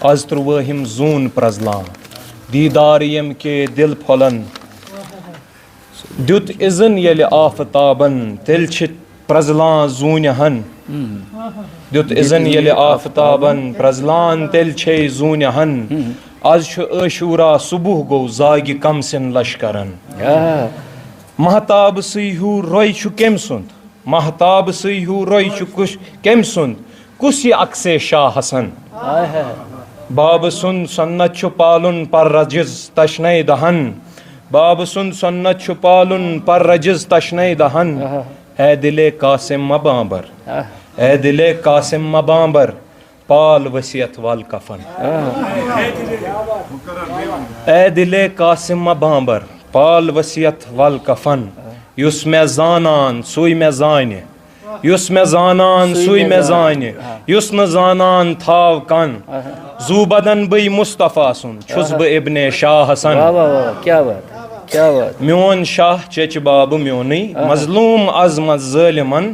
از ترٛوٲہِم زوٗن پرزلان، دیدار ییٚمہِ کے دل پھۄلن۔ دیُت اذن ییٚلہِ آفتابن، تیٚلہِ چھِ پرزلان زوٗنہِ ہن۔ دیُت اذن ییٚلہِ آفتابن، پرزلان تیٚلہِ چھے زوٗنہِ ہن۔ از چھُ عاشورا صبح گوٚو زاگہِ کمسن لشکرن۔ مہتاب سٕے ہیوٗ روے چھُ کٔمۍ سُنٛد؟ مہتاب سٕے ہیوٗ روے چھُ کُس کٔمۍ سُنٛد؟ کُس یہِ عکسے شاہ حسن؟ بابہٕ سُنٛد سنت چھُ پالُن پر رجز تشنے دہن۔ بابہٕ سُنٛد سنت چھُ پالُن پر رجز تشنے دہن۔ اے دلے قاسم مہ بامبر، اے دلے قاسم مہ بامبر، پال وصیت ول کفن۔ اے دلے قاسم مہ بامبر، پال وصیت ول کفن۔ یُس مےٚ زانان سُے مےٚ زانہِ، یُس مےٚ زانان سُے سُے مےٚ مےٚ زانہِ۔ زانہِ۔ یُس نہٕ زانان تھاو کن۔ زوٗ بدن بٕے مصطفیٰ سُنٛد، چھُس بہٕ ابن شاہ حسن۔ واہ واہ واہ، کیٛاہ بات، کیٛاہ بات۔ میون شاہ چچہِ بابہٕ میونٕے، مظلوم عظمت ظٲلمن،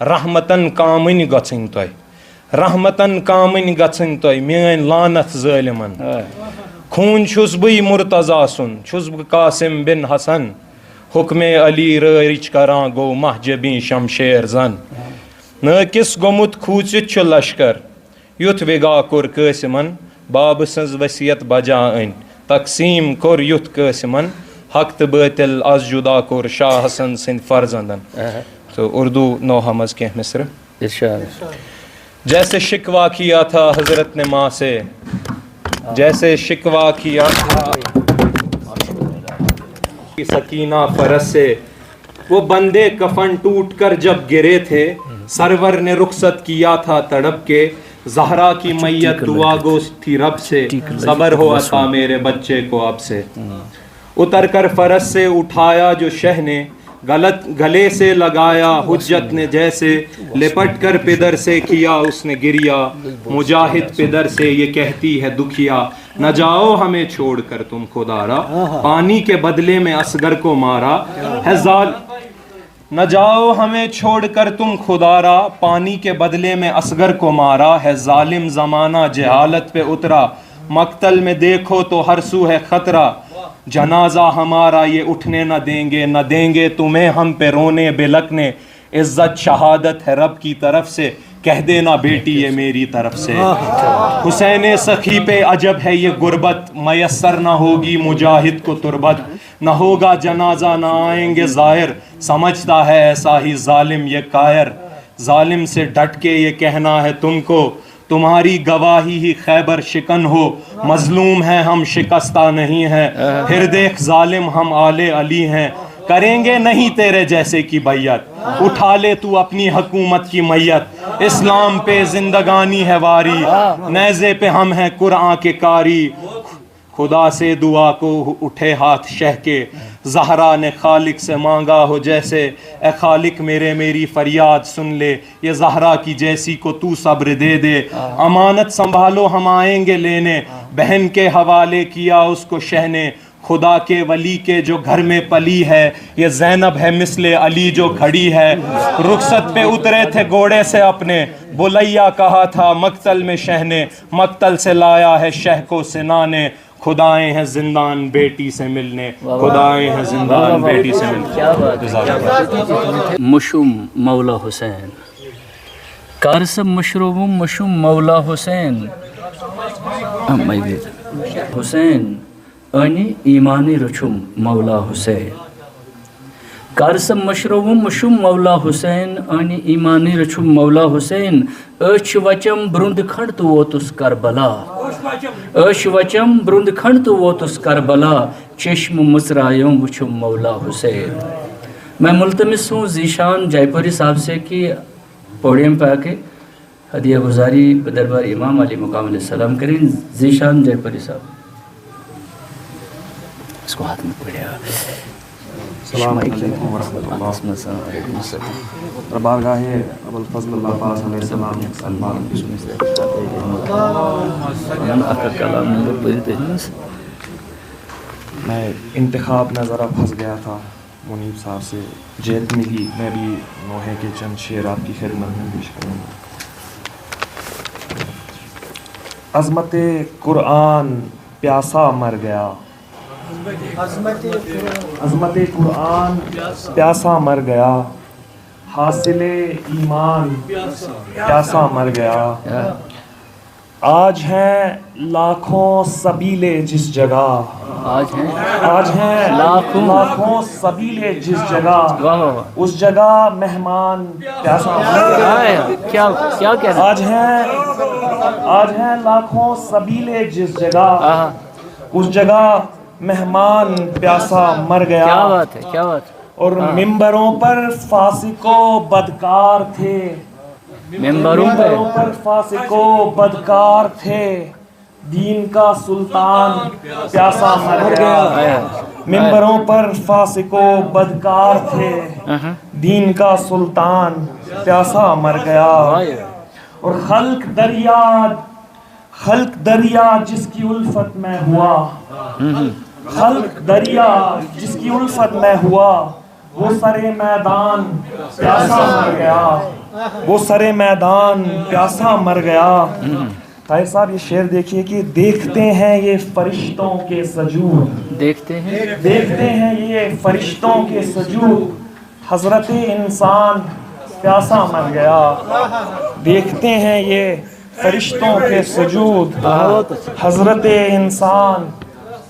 رحمتن کامٕنۍ گژھٕنۍ تۄہہِ۔ رحمتن کامٕنۍ گژھٕنۍ تۄہہِ، میٲنۍ لعنت ظٲلمن۔ آ۔ خوٗن چھُس بٕے مرتضیٰ سُنٛد، چھُس بہٕ قاسم بن حسن۔ حکمِ علی رٲرِچ کران گوٚو مہجبی شمشیر زن۔ نٲقص گوٚمُت کھوٗژِتھ چھُ لشکر، یُتھ وِگا کوٚر قٲسمن۔ بابہٕ سٕنٛز وصیت بجا أنۍ، تقسیٖم کوٚر یُتھ قٲسمن۔ حق تہٕ بٲطل از جُدا کوٚر شاہ حسن سٕنٛدۍ فرزندن۔ تہٕ اردو نوحہ منٛز کینٛہہ مصرٕ۔ ارشاد۔ جیسے شکوہ کیا تھا حضرت نے ماں سے، جیسے شکوہ کیا تھا سکینہ فرس سے، وہ بندے کفن ٹوٹ کر جب گرے تھے، سرور نے رخصت کیا تھا تڑپ کے، زہرا کی میت دعا گو تھی رب سے، صبر ہو عطا میرے بچے کو اب سے۔ اتر کر فرس سے اٹھایا جو شہ نے، غلط گلے سے لگایا حجت نے جیسے، لپٹ کر پدر سے کیا اس نے گریا۔ مجاہد پدر سے یہ کہتی ہے دکھیا، نہ جاؤ ہمیں چھوڑ کر تم خدا را، پانی کے بدلے میں اصغر کو مارا ہے ظال-، نہ جاؤ ہمیں چھوڑ کر تم خدا را، پانی کے بدلے میں اصغر کو مارا ہے ظالم زمانہ جہالت پہ اترا، مقتل میں دیکھو تو ہر سو ہے خطرہ، جنازہ ہمارا یہ اٹھنے نہ دیں گے، نہ دیں گے تمہیں ہم پہ رونے بلکنے، عزت شہادت ہے رب کی طرف سے، کہہ دینا بیٹی یہ میری طرف سے۔ حسین سخی پہ عجب ہے یہ غربت، میسر نہ ہوگی مجاہد کو تربت، نہ ہوگا جنازہ نہ آئیں گے زائر، سمجھتا ہے ایسا ہی ظالم یہ کائر۔ ظالم سے ڈٹ کے یہ کہنا ہے تم کو، تمہاری گواہی ہی خیبر شکن ہو، مظلوم ہیں ہم شکستہ نہیں ہیں، پھر دیکھ ظالم ہم آل علی ہیں، کریں گے نہیں تیرے جیسے کی بیعت، اٹھا لے تو اپنی حکومت کی میت، اسلام پہ زندگانی ہے واری، نیزے پہ ہم ہیں قرآن کے قاری۔ خدا سے دعا کو اٹھے ہاتھ شہ کے، زہرا نے خالق سے مانگا ہو جیسے، اے خالق میرے میری فریاد سن لے، یہ زہرا کی جیسی کو تو صبر دے دے، امانت سنبھالو ہم آئیں گے لینے، بہن کے حوالے کیا اس کو شہ نے، خدا کے ولی کے جو گھر میں پلی ہے، یہ زینب ہے مثل علی جو کھڑی ہے، رخصت پہ اترے تھے گھوڑے سے اپنے، بلیا کہا تھا مقتل میں شہ نے، مقتل سے لایا ہے شہ کو سنا نے، خدائیں ہیں زندان بیٹی سے ملنے، خدائیں ہیں زندان بیٹی سے ملنے۔ کیا بات ہے، کیا بات ہے۔ مشوم مولا حسین۔ کار سب مشروبوم مشوم مولا حسین۔ حسین۔ انی ایمانی رچھوم مولا حسین۔ کر سا مشروم مشوم مولا حسین، آنی ایمانی رچھو مولا حسین۔ أچھ وچم برند کھنڈ تو ووتس کربلا۔ أچھ وچم برند کھنڈ تو ووتس کربلا، چشم مژرایوں وچھم مولا حسین۔ میں ملتمس ہوں ذیشان جے پوری صاحب سے کہ پوڈیم پہ آ کے ہدیہ گزاری بہ دربار امام علی مقام علیہ السلام کریں۔ ذیشان جے پوری صاحب، اس کو ہاتھ میں پڑے۔ السلام علیکم ورحمۃ اللہ۔ وعلیکم السلام۔ در بارگاہ ابوالفضل عباس علیہ السلام۔ من اکھ کلام نمبر پٔرِتھ أمِس۔ میں انتخاب میں ذرا پھنس گیا تھا منیب صاحب سے، جیت ملی، میں بھی نوحے کے چند شعر آپ کی خدمت میں پیش کروں گا۔ عظمت قرآن پیاسا مر گیا۔ عظمت قرآن پیاسا مر گیا، حاصل ایمان پیاسا مر گیا۔ آج ہیں لاکھوں سبیلے جس جگہ، آج ہیں آج ہیں لاکھوں۔ لاکھوں سبیلے جس جگہ، واہ، واہ، واہ۔ اس جگہ مہمان پیاسا مر گیا۔ ہائے، کیا، کیا کہہ رہے ہیں؟ آج ہیں، آج ہیں لاکھوں سبیلے جس جگہ، آہا۔ اس جگہ مہمان پیاسا مر گیا۔ کیا بات ہے، کیا بات ہے۔ اور ہاں۔ ممبروں پر فاسق و بدکار تھے۔ ممبروں پر۔ ممبروں پر فاسق و بدکار تھے، دین کا سلطان پیاسا مر گیا۔ ہائے ہائے۔ ممبروں پر فاسق و بدکار تھے، اہاں۔ دین کا سلطان پیاسا مر گیا۔ ہائے۔ اور خلق دریا، خلق دریا جس کی الفت میں ہوا، ہم، ہم۔ خلق دریا جس کی الفت میں ہوا، وہ سرے میدان پیاسا مر گیا، وہ سرے میدان پیاسا مر گیا۔ طاہر صاحب، یہ شعر دیکھیے کہ دیکھتے ہیں یہ فرشتوں کے سجود، دیکھتے ہیں۔ دیکھتے ہیں یہ فرشتوں کے سجود، حضرت انسان پیاسا مر گیا۔ دیکھتے ہیں یہ فرشتوں کے سجود، بہت اچھا۔ حضرت انسان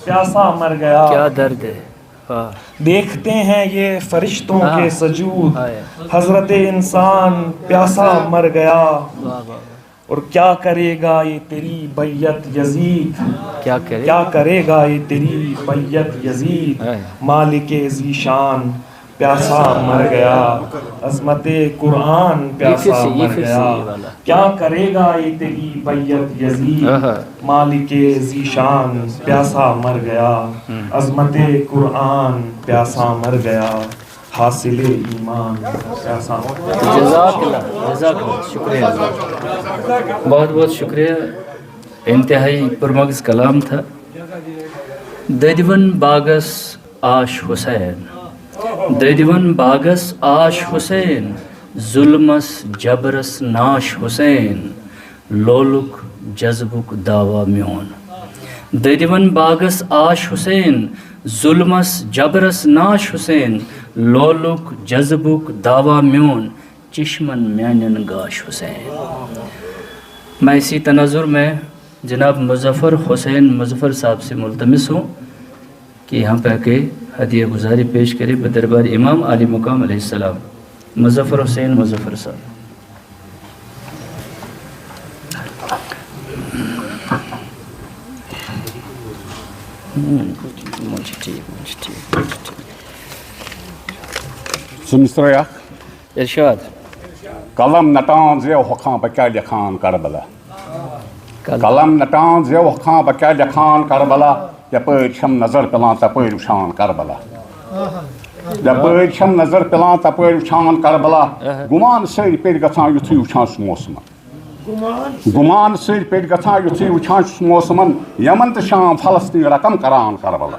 پیاسا مر گیا۔ کیا درد ہے۔ واہ۔ دیکھتے ہیں یہ فرشتوں ہاں۔ کے سجود، ہائے۔ حضرت انسان پیاسا مر گیا۔ واہ، واہ، واہ۔ اور کیا کرے گا یہ تیری بیعت یزید؟ کیا کرے؟ کیا کرے گا یہ تیری بیعت یزید؟ ہائے۔ مالک ذیشان پیاسا مر گیا، عظمت قرآن یہ پھر پیاسا سے، یہ مر پھر سے، گیا۔ یہ والا۔ کیا کرے گا یہ تیری بیعت یزید؟ آہا۔ مالک ذیشان پیاسا مر گیا، ہم۔ عظمت قرآن پیاسا مر گیا، حاصل ایمان پیاسا مر گیا۔ جزاک اللہ، جزاک اللہ، شکریہ۔ بہت بہت شکریہ، انتہائی پرمغز کلام تھا۔ دٔدۍوَن باغس آش حسین، دٔدۍوَن باغس آش حسین، ظلمس جبرس ناش حسین، لولُک جذبُک دعویٰ میون۔ دٔدۍوَن باغس آش حسین، ظلمس جبرس ناش حسین، لولُک جذبُک دعویٰ میون، چشمن میانٮ۪ن گاش حسین۔ میں اسی تناظر میں جناب مظفر حسین مظفر صاحب سے ملتمس ہوں کہ یہاں پہ آ کے ہدیہ گزاری پیش کرے بہ دربار امام عالی مقام علیہ السلام۔ مظفر حسین مظفر صاحب۔ سُہ مِصرٲے اکھ۔ ارشاد۔ قلم نٹان زیو ہۄکھان بہٕ کیٛاہ لیکھان کربلا۔ قلم۔ قلم نٹان زیو ہۄکھان بہٕ کیٛاہ لیکھان کربلا۔ یپٲرۍ چھم نظر پِلان تپٲرۍ وٕچھان کربلا۔ یپٲرۍ چھم نظر پِلان تپٲرۍ وٕچھان کربلا۔ گُمان سٲری پیٚٹھۍ گژھان یُتھُے وٕچھان چھُس موسمن۔ گُمان سۭتۍ پیٚٹھۍ گژھان یُتھُے وٕچھان چھُس موسمن، یمن تہٕ شام فلسطین رقم کران کربلا۔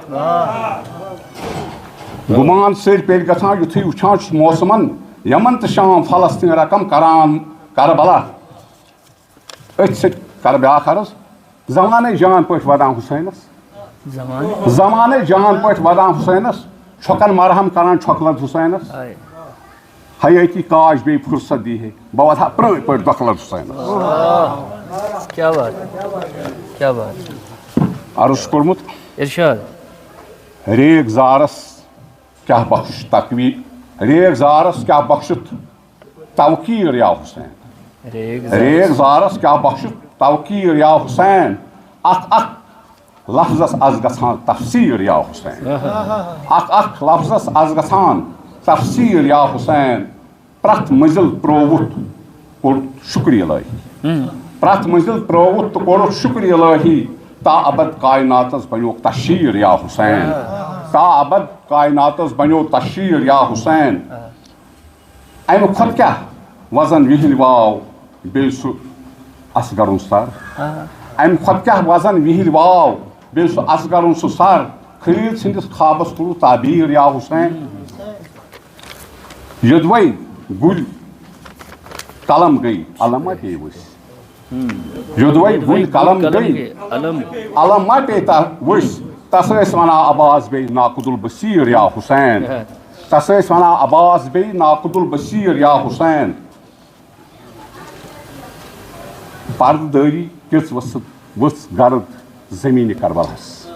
گُمان سۭتۍ پیٚٹھۍ گژھان یُتھُے وٕچھان چھُس موسمن، یمن تہٕ شام فلسطین رقم کران کربلا۔ أتھۍ سۭتۍ کرٕ بیٛاکھ عرض، زمانَے جان پٲٹھۍ ودان حُسینَس۔ زمانہٕ۔ زمانَے جان پٲٹھۍ ودان حُسینَس، چھۄکَن مرہم کران چھۄکہٕ لد حُسینَس۔ آے۔ حیٲتی کاش بیٚیہِ فرصت دی ہے، بہٕ ودٕ ہا پرٛٲنۍ پٲٹھۍ دۄکھٕ لد حُسینَس۔ واہ، کیا بات، کیا بات۔ عرض چھُ کوٚرمُت۔ ارشاد۔ ریگ زارس کیٛاہ بخش تقوی، ریگ زارس کیا بخشت توقیر یا حسین۔ ریگ زارس۔ ریگ زارس کیا بخشت توقیر یا حسین۔ اکھ اکھ لفظس از گژھان تفسیر یا حسین۔ اکھ اکھ لفظس از گژھان تفسیر یا حسین۔ پرٛتھ مٔنزِل ترٛووُتھ کوٚر شُکر الہی۔ پرٛتھ مٔنزِل ترٛووُتھ تہٕ کوٚرُکھ شُکر الہی۔ تا ابد کائناتس بنیوکھ تشہیر یا حسین۔ تا ابد کائناتس بنیو تشہیر یا حسین۔ امہِ کھۄتہٕ کیٛاہ وزن وِہِلۍ واو بیٚیہِ سُہ اصغرُن سر؟ امہِ کھۄتہٕ کیٛاہ وزن وِہِلۍ واو بیٚیہِ سُہ اصغرُن سُہ سر؟ خلیل سٕنٛدِس خوابس کوٚرُکھ تعبیر یا حسین۔ یوٚدوَے گُلۍ قلم گٔے علم ما پیٚیہِ ؤسۍ۔ یوٚدوَے گُلۍ قلم گٔے علم۔ علم ما پیٚیہِ تا ؤسۍ۔ تس ٲسۍ ونان عباس بے ناقد البصیر یا حسین۔ تس ٲسۍ ونان عباس بے ناقد البصیر یا حسین۔ پردٕ دٲری کِژھ ؤژھ، ؤژھ گرد زمین کربلس۔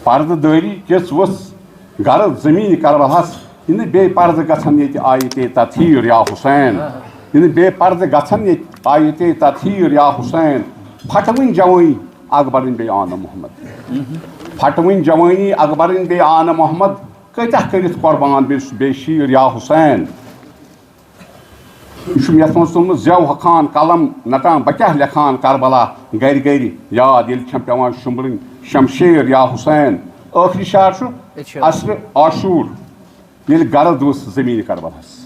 پردٕ دٲری کِژھ ؤژھ گرد زمین کربلس۔ یہِ نہٕ بے پردٕ گژھن ییٚتہِ آیہِ تے تطہیر یا حسین۔ یہِ نہٕ بے پردٕ گژھن ییٚتہِ آیہِ تے تطہیر یا حسین۔ پھٹوٕنۍ جوٲنی اکبرٕنۍ بے آنہٕ محمد۔ پھٹوٕنۍ جوٲنی اکبرٕنۍ بے آنہٕ محمد۔ کۭتیاہ کٔرِتھ قربان بے، بے شیٖر یا حسین۔ یہِ چھُم یَتھ منٛز ژوٚمُت زٮ۪و ہۄکھان قلم نَٹان، بہٕ کیٛاہ لیکھان کربلا گرِ گرِ یاد، ییٚلہِ چھَم پٮ۪وان شُمبلٕنۍ شمشیر یا حسین۔ ٲخری شعر چھُ ارشاد۔ عصرِ عاشور ییٚلہِ گرد ؤژھ زٔمیٖنہِ کربلاہَس۔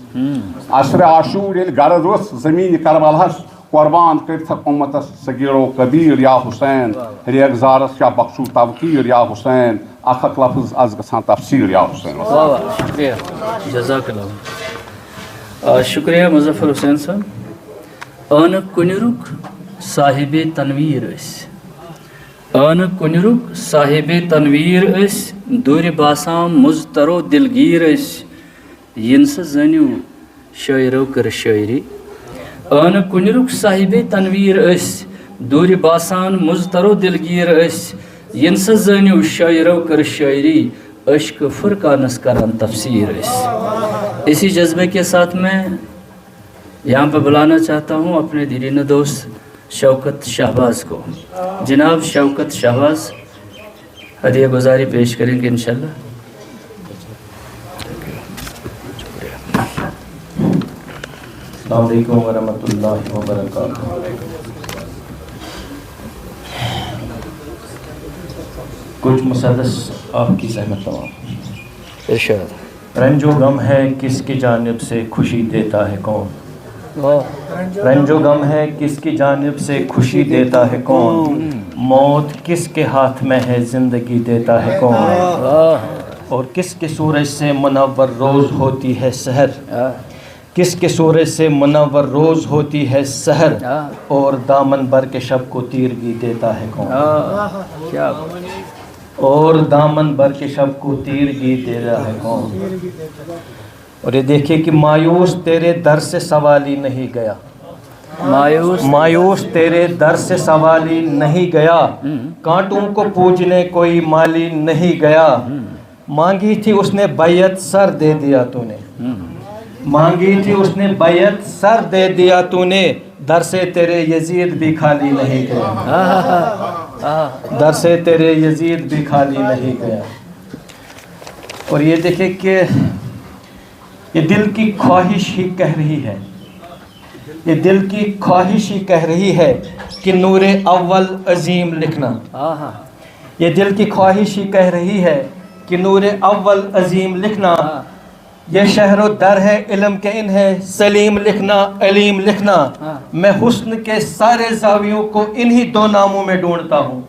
عصرِ عاشور ییٚلہِ گرد ؤژھ زٔمیٖنہِ کربلاہَس، قربان کٔرۍ تھکھ اُمتس صغیر و کبیر یا حسین۔ ریگزارس کیا بخشو توقیر یا حسین۔ اکھ اکھ لفظ از گژھان تفسیر یا حسین۔ واہ واہ، شکریہ، جزاک اللہ۔ آ، شکریہ مظفر حسین صٲب۔ آنہٕ کُنہِ رُک صاحب تنویر ٲسۍ۔ آنہٕ کُنہِ رُک صاحب تنویر ٲسۍ، دوٗرِ باسان مُضطر و دلگیر ٲسۍ۔ یِنہٕ سا زٲنِو شٲعرو کٔر شٲعری۔ آنہٕ کُنہِ رُک صاحب تنویر ٲسۍ، دوٗرِ باسان مُضطر و دلگیر ٲسۍ۔ یِنہٕ سا زٲنِو شٲعرو کٔر شٲعری، عشق فرقانس کران تفسیر ٲسۍ۔ اسی جذبے کے ساتھ میں یہاں پہ بلانا چاہتا ہوں اپنے دیرینہ دوست شوکت شہباز کو۔ جناب شوکت شہباز ہدیہ گزاری پیش کریں گے انشاءاللہ۔ السلام علیکم ورحمۃ اللہ وبرکاتہ۔ کچھ مسدس آپ کی زحمت تمام۔ ارشاد۔ رنج و غم ہے کس کی جانب سے خوشی دیتا ہے کون؟ واہ۔ رنج و غم ہے کس کی جانب سے خوشی دیتا ہے کون؟ موت کس کے ہاتھ میں ہے، زندگی دیتا ہے کون؟ واہ۔ اور کس کے سورج سے منور روز ہوتی ہے سحر؟ کس کے سورج سے منور روز ہوتی ہے سحر؟ اور دامن بر کے شب کو تیرگی دیتا ہے کون؟ واہ۔ کیا بات۔ اور دامن بر کے شب کو تیرگی دیتا ہے کون؟ اور یہ دیکھیے کہ مایوس تیرے در سے سوال ہی نہیں گیا۔ مایوس۔ مایوس تیرے در سے سوال ہی نہیں گیا۔ کانٹوں کو پوجنے کوئی مالی نہیں گیا۔ مانگی تھی اس نے بیعت، سر دے دیا تو نے۔ مانگی تھی اس نے بیعت، سر دے دیا تو نے۔ در سے تیرے یزید بھی خالی نہیں گیا۔ در سے تیرے یزید بھی خالی نہیں گیا۔ اور یہ دیکھیں کہ یہ دل کی خواہش ہی کہہ رہی ہے، یہ دل کی خواہش ہی کہہ رہی ہے کہ نور اول عظیم لکھنا۔ یہ دل کی خواہش ہی کہہ رہی ہے کہ نور اول عظیم لکھنا۔ یہ شہر و در ہے علم کے، انہیں سلیم لکھنا، علیم لکھنا۔ میں حسن کے سارے زاویوں کو انہی دو ناموں میں ڈھونڈتا ہوں۔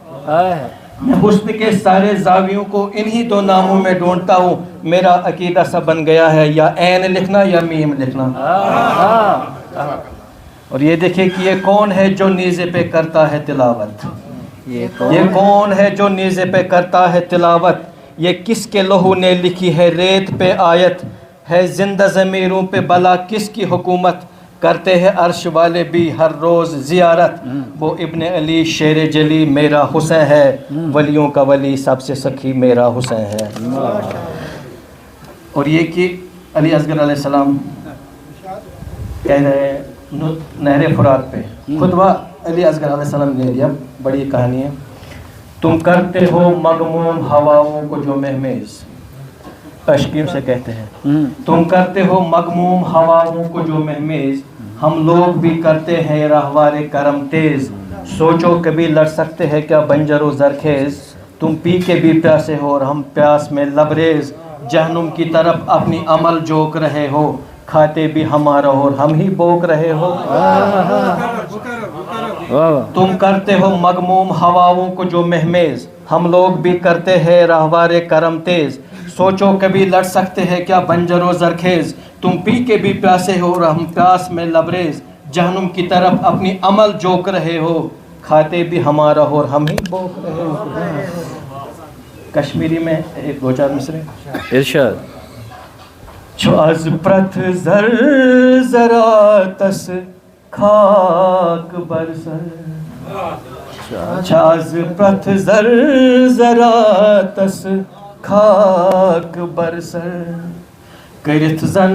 میں حسن کے سارے زاویوں کو انہی دو ناموں میں ڈھونڈتا ہوں۔ میرا عقیدہ سا بن گیا ہے، یا عین لکھنا یا میم لکھنا۔ اور یہ دیکھیں کہ یہ کون ہے جو نیزے پہ کرتا ہے تلاوت؟ یہ کون ہے جو نیزے پہ کرتا ہے تلاوت؟ یہ کس کے لہو نے لکھی ہے ریت پہ آیت؟ ہے زندہ ضمیروں پہ بھلا کس کی حکومت؟ کرتے ہیں عرش والے بھی ہر روز زیارت۔ وہ ابن علی شیر جلی میرا حسین ہے، ولیوں کا ولی سب سے سخی میرا حسین ہے۔ اور یہ کہ علی اصغر علیہ السلام کہہ رہے ہیں، نو- نہر فرات پہ خطبہ علی اصغر علیہ السلام نے دیا۔ بڑی کہانی ہے۔ تم کرتے ہو مغموم ہواؤں کو جو مہمیز، تشکیم سے کہتے ہیں، تم کرتے ہو مغموم ہواؤں کو جو مہمیز، ہم لوگ بھی کرتے ہیں راہوار کرم تیز۔ سوچو کبھی لڑ سکتے ہیں کیا بنجر و زرخیز؟ تم پی کے بھی پیاسے ہو اور ہم پیاس میں لبریز۔ جہنم کی طرف اپنی عمل جھوک رہے ہو، کھاتے بھی ہمارا ہو اور ہم ہی بوک رہے ہو۔ واہ واہ۔ تم کرتے ہو مغموم ہواؤں کو جو مہمیز، ہم لوگ بھی کرتے ہیں راہوار کرم تیز۔ سوچو کبھی لڑ سکتے ہیں کیا بنجر و زرخیز؟ تم پی کے بھی پیاسے ہو اور ہم پیاس میں لبریز۔ جہنم کی طرف اپنی عمل جھوک رہے ہو، کھاتے بھی ہمارا ہو اور ہم ہی بوک رہے ہو۔ کشمیری میں ایک دو چار مصرے۔ ارشاد۔ چھُ از پرٛٮ۪تھ زر زراتس خاک برسر۔ چھُ از پرٛٮ۪تھ زر زراتس خاک برسر۔ کٔرِتھ زن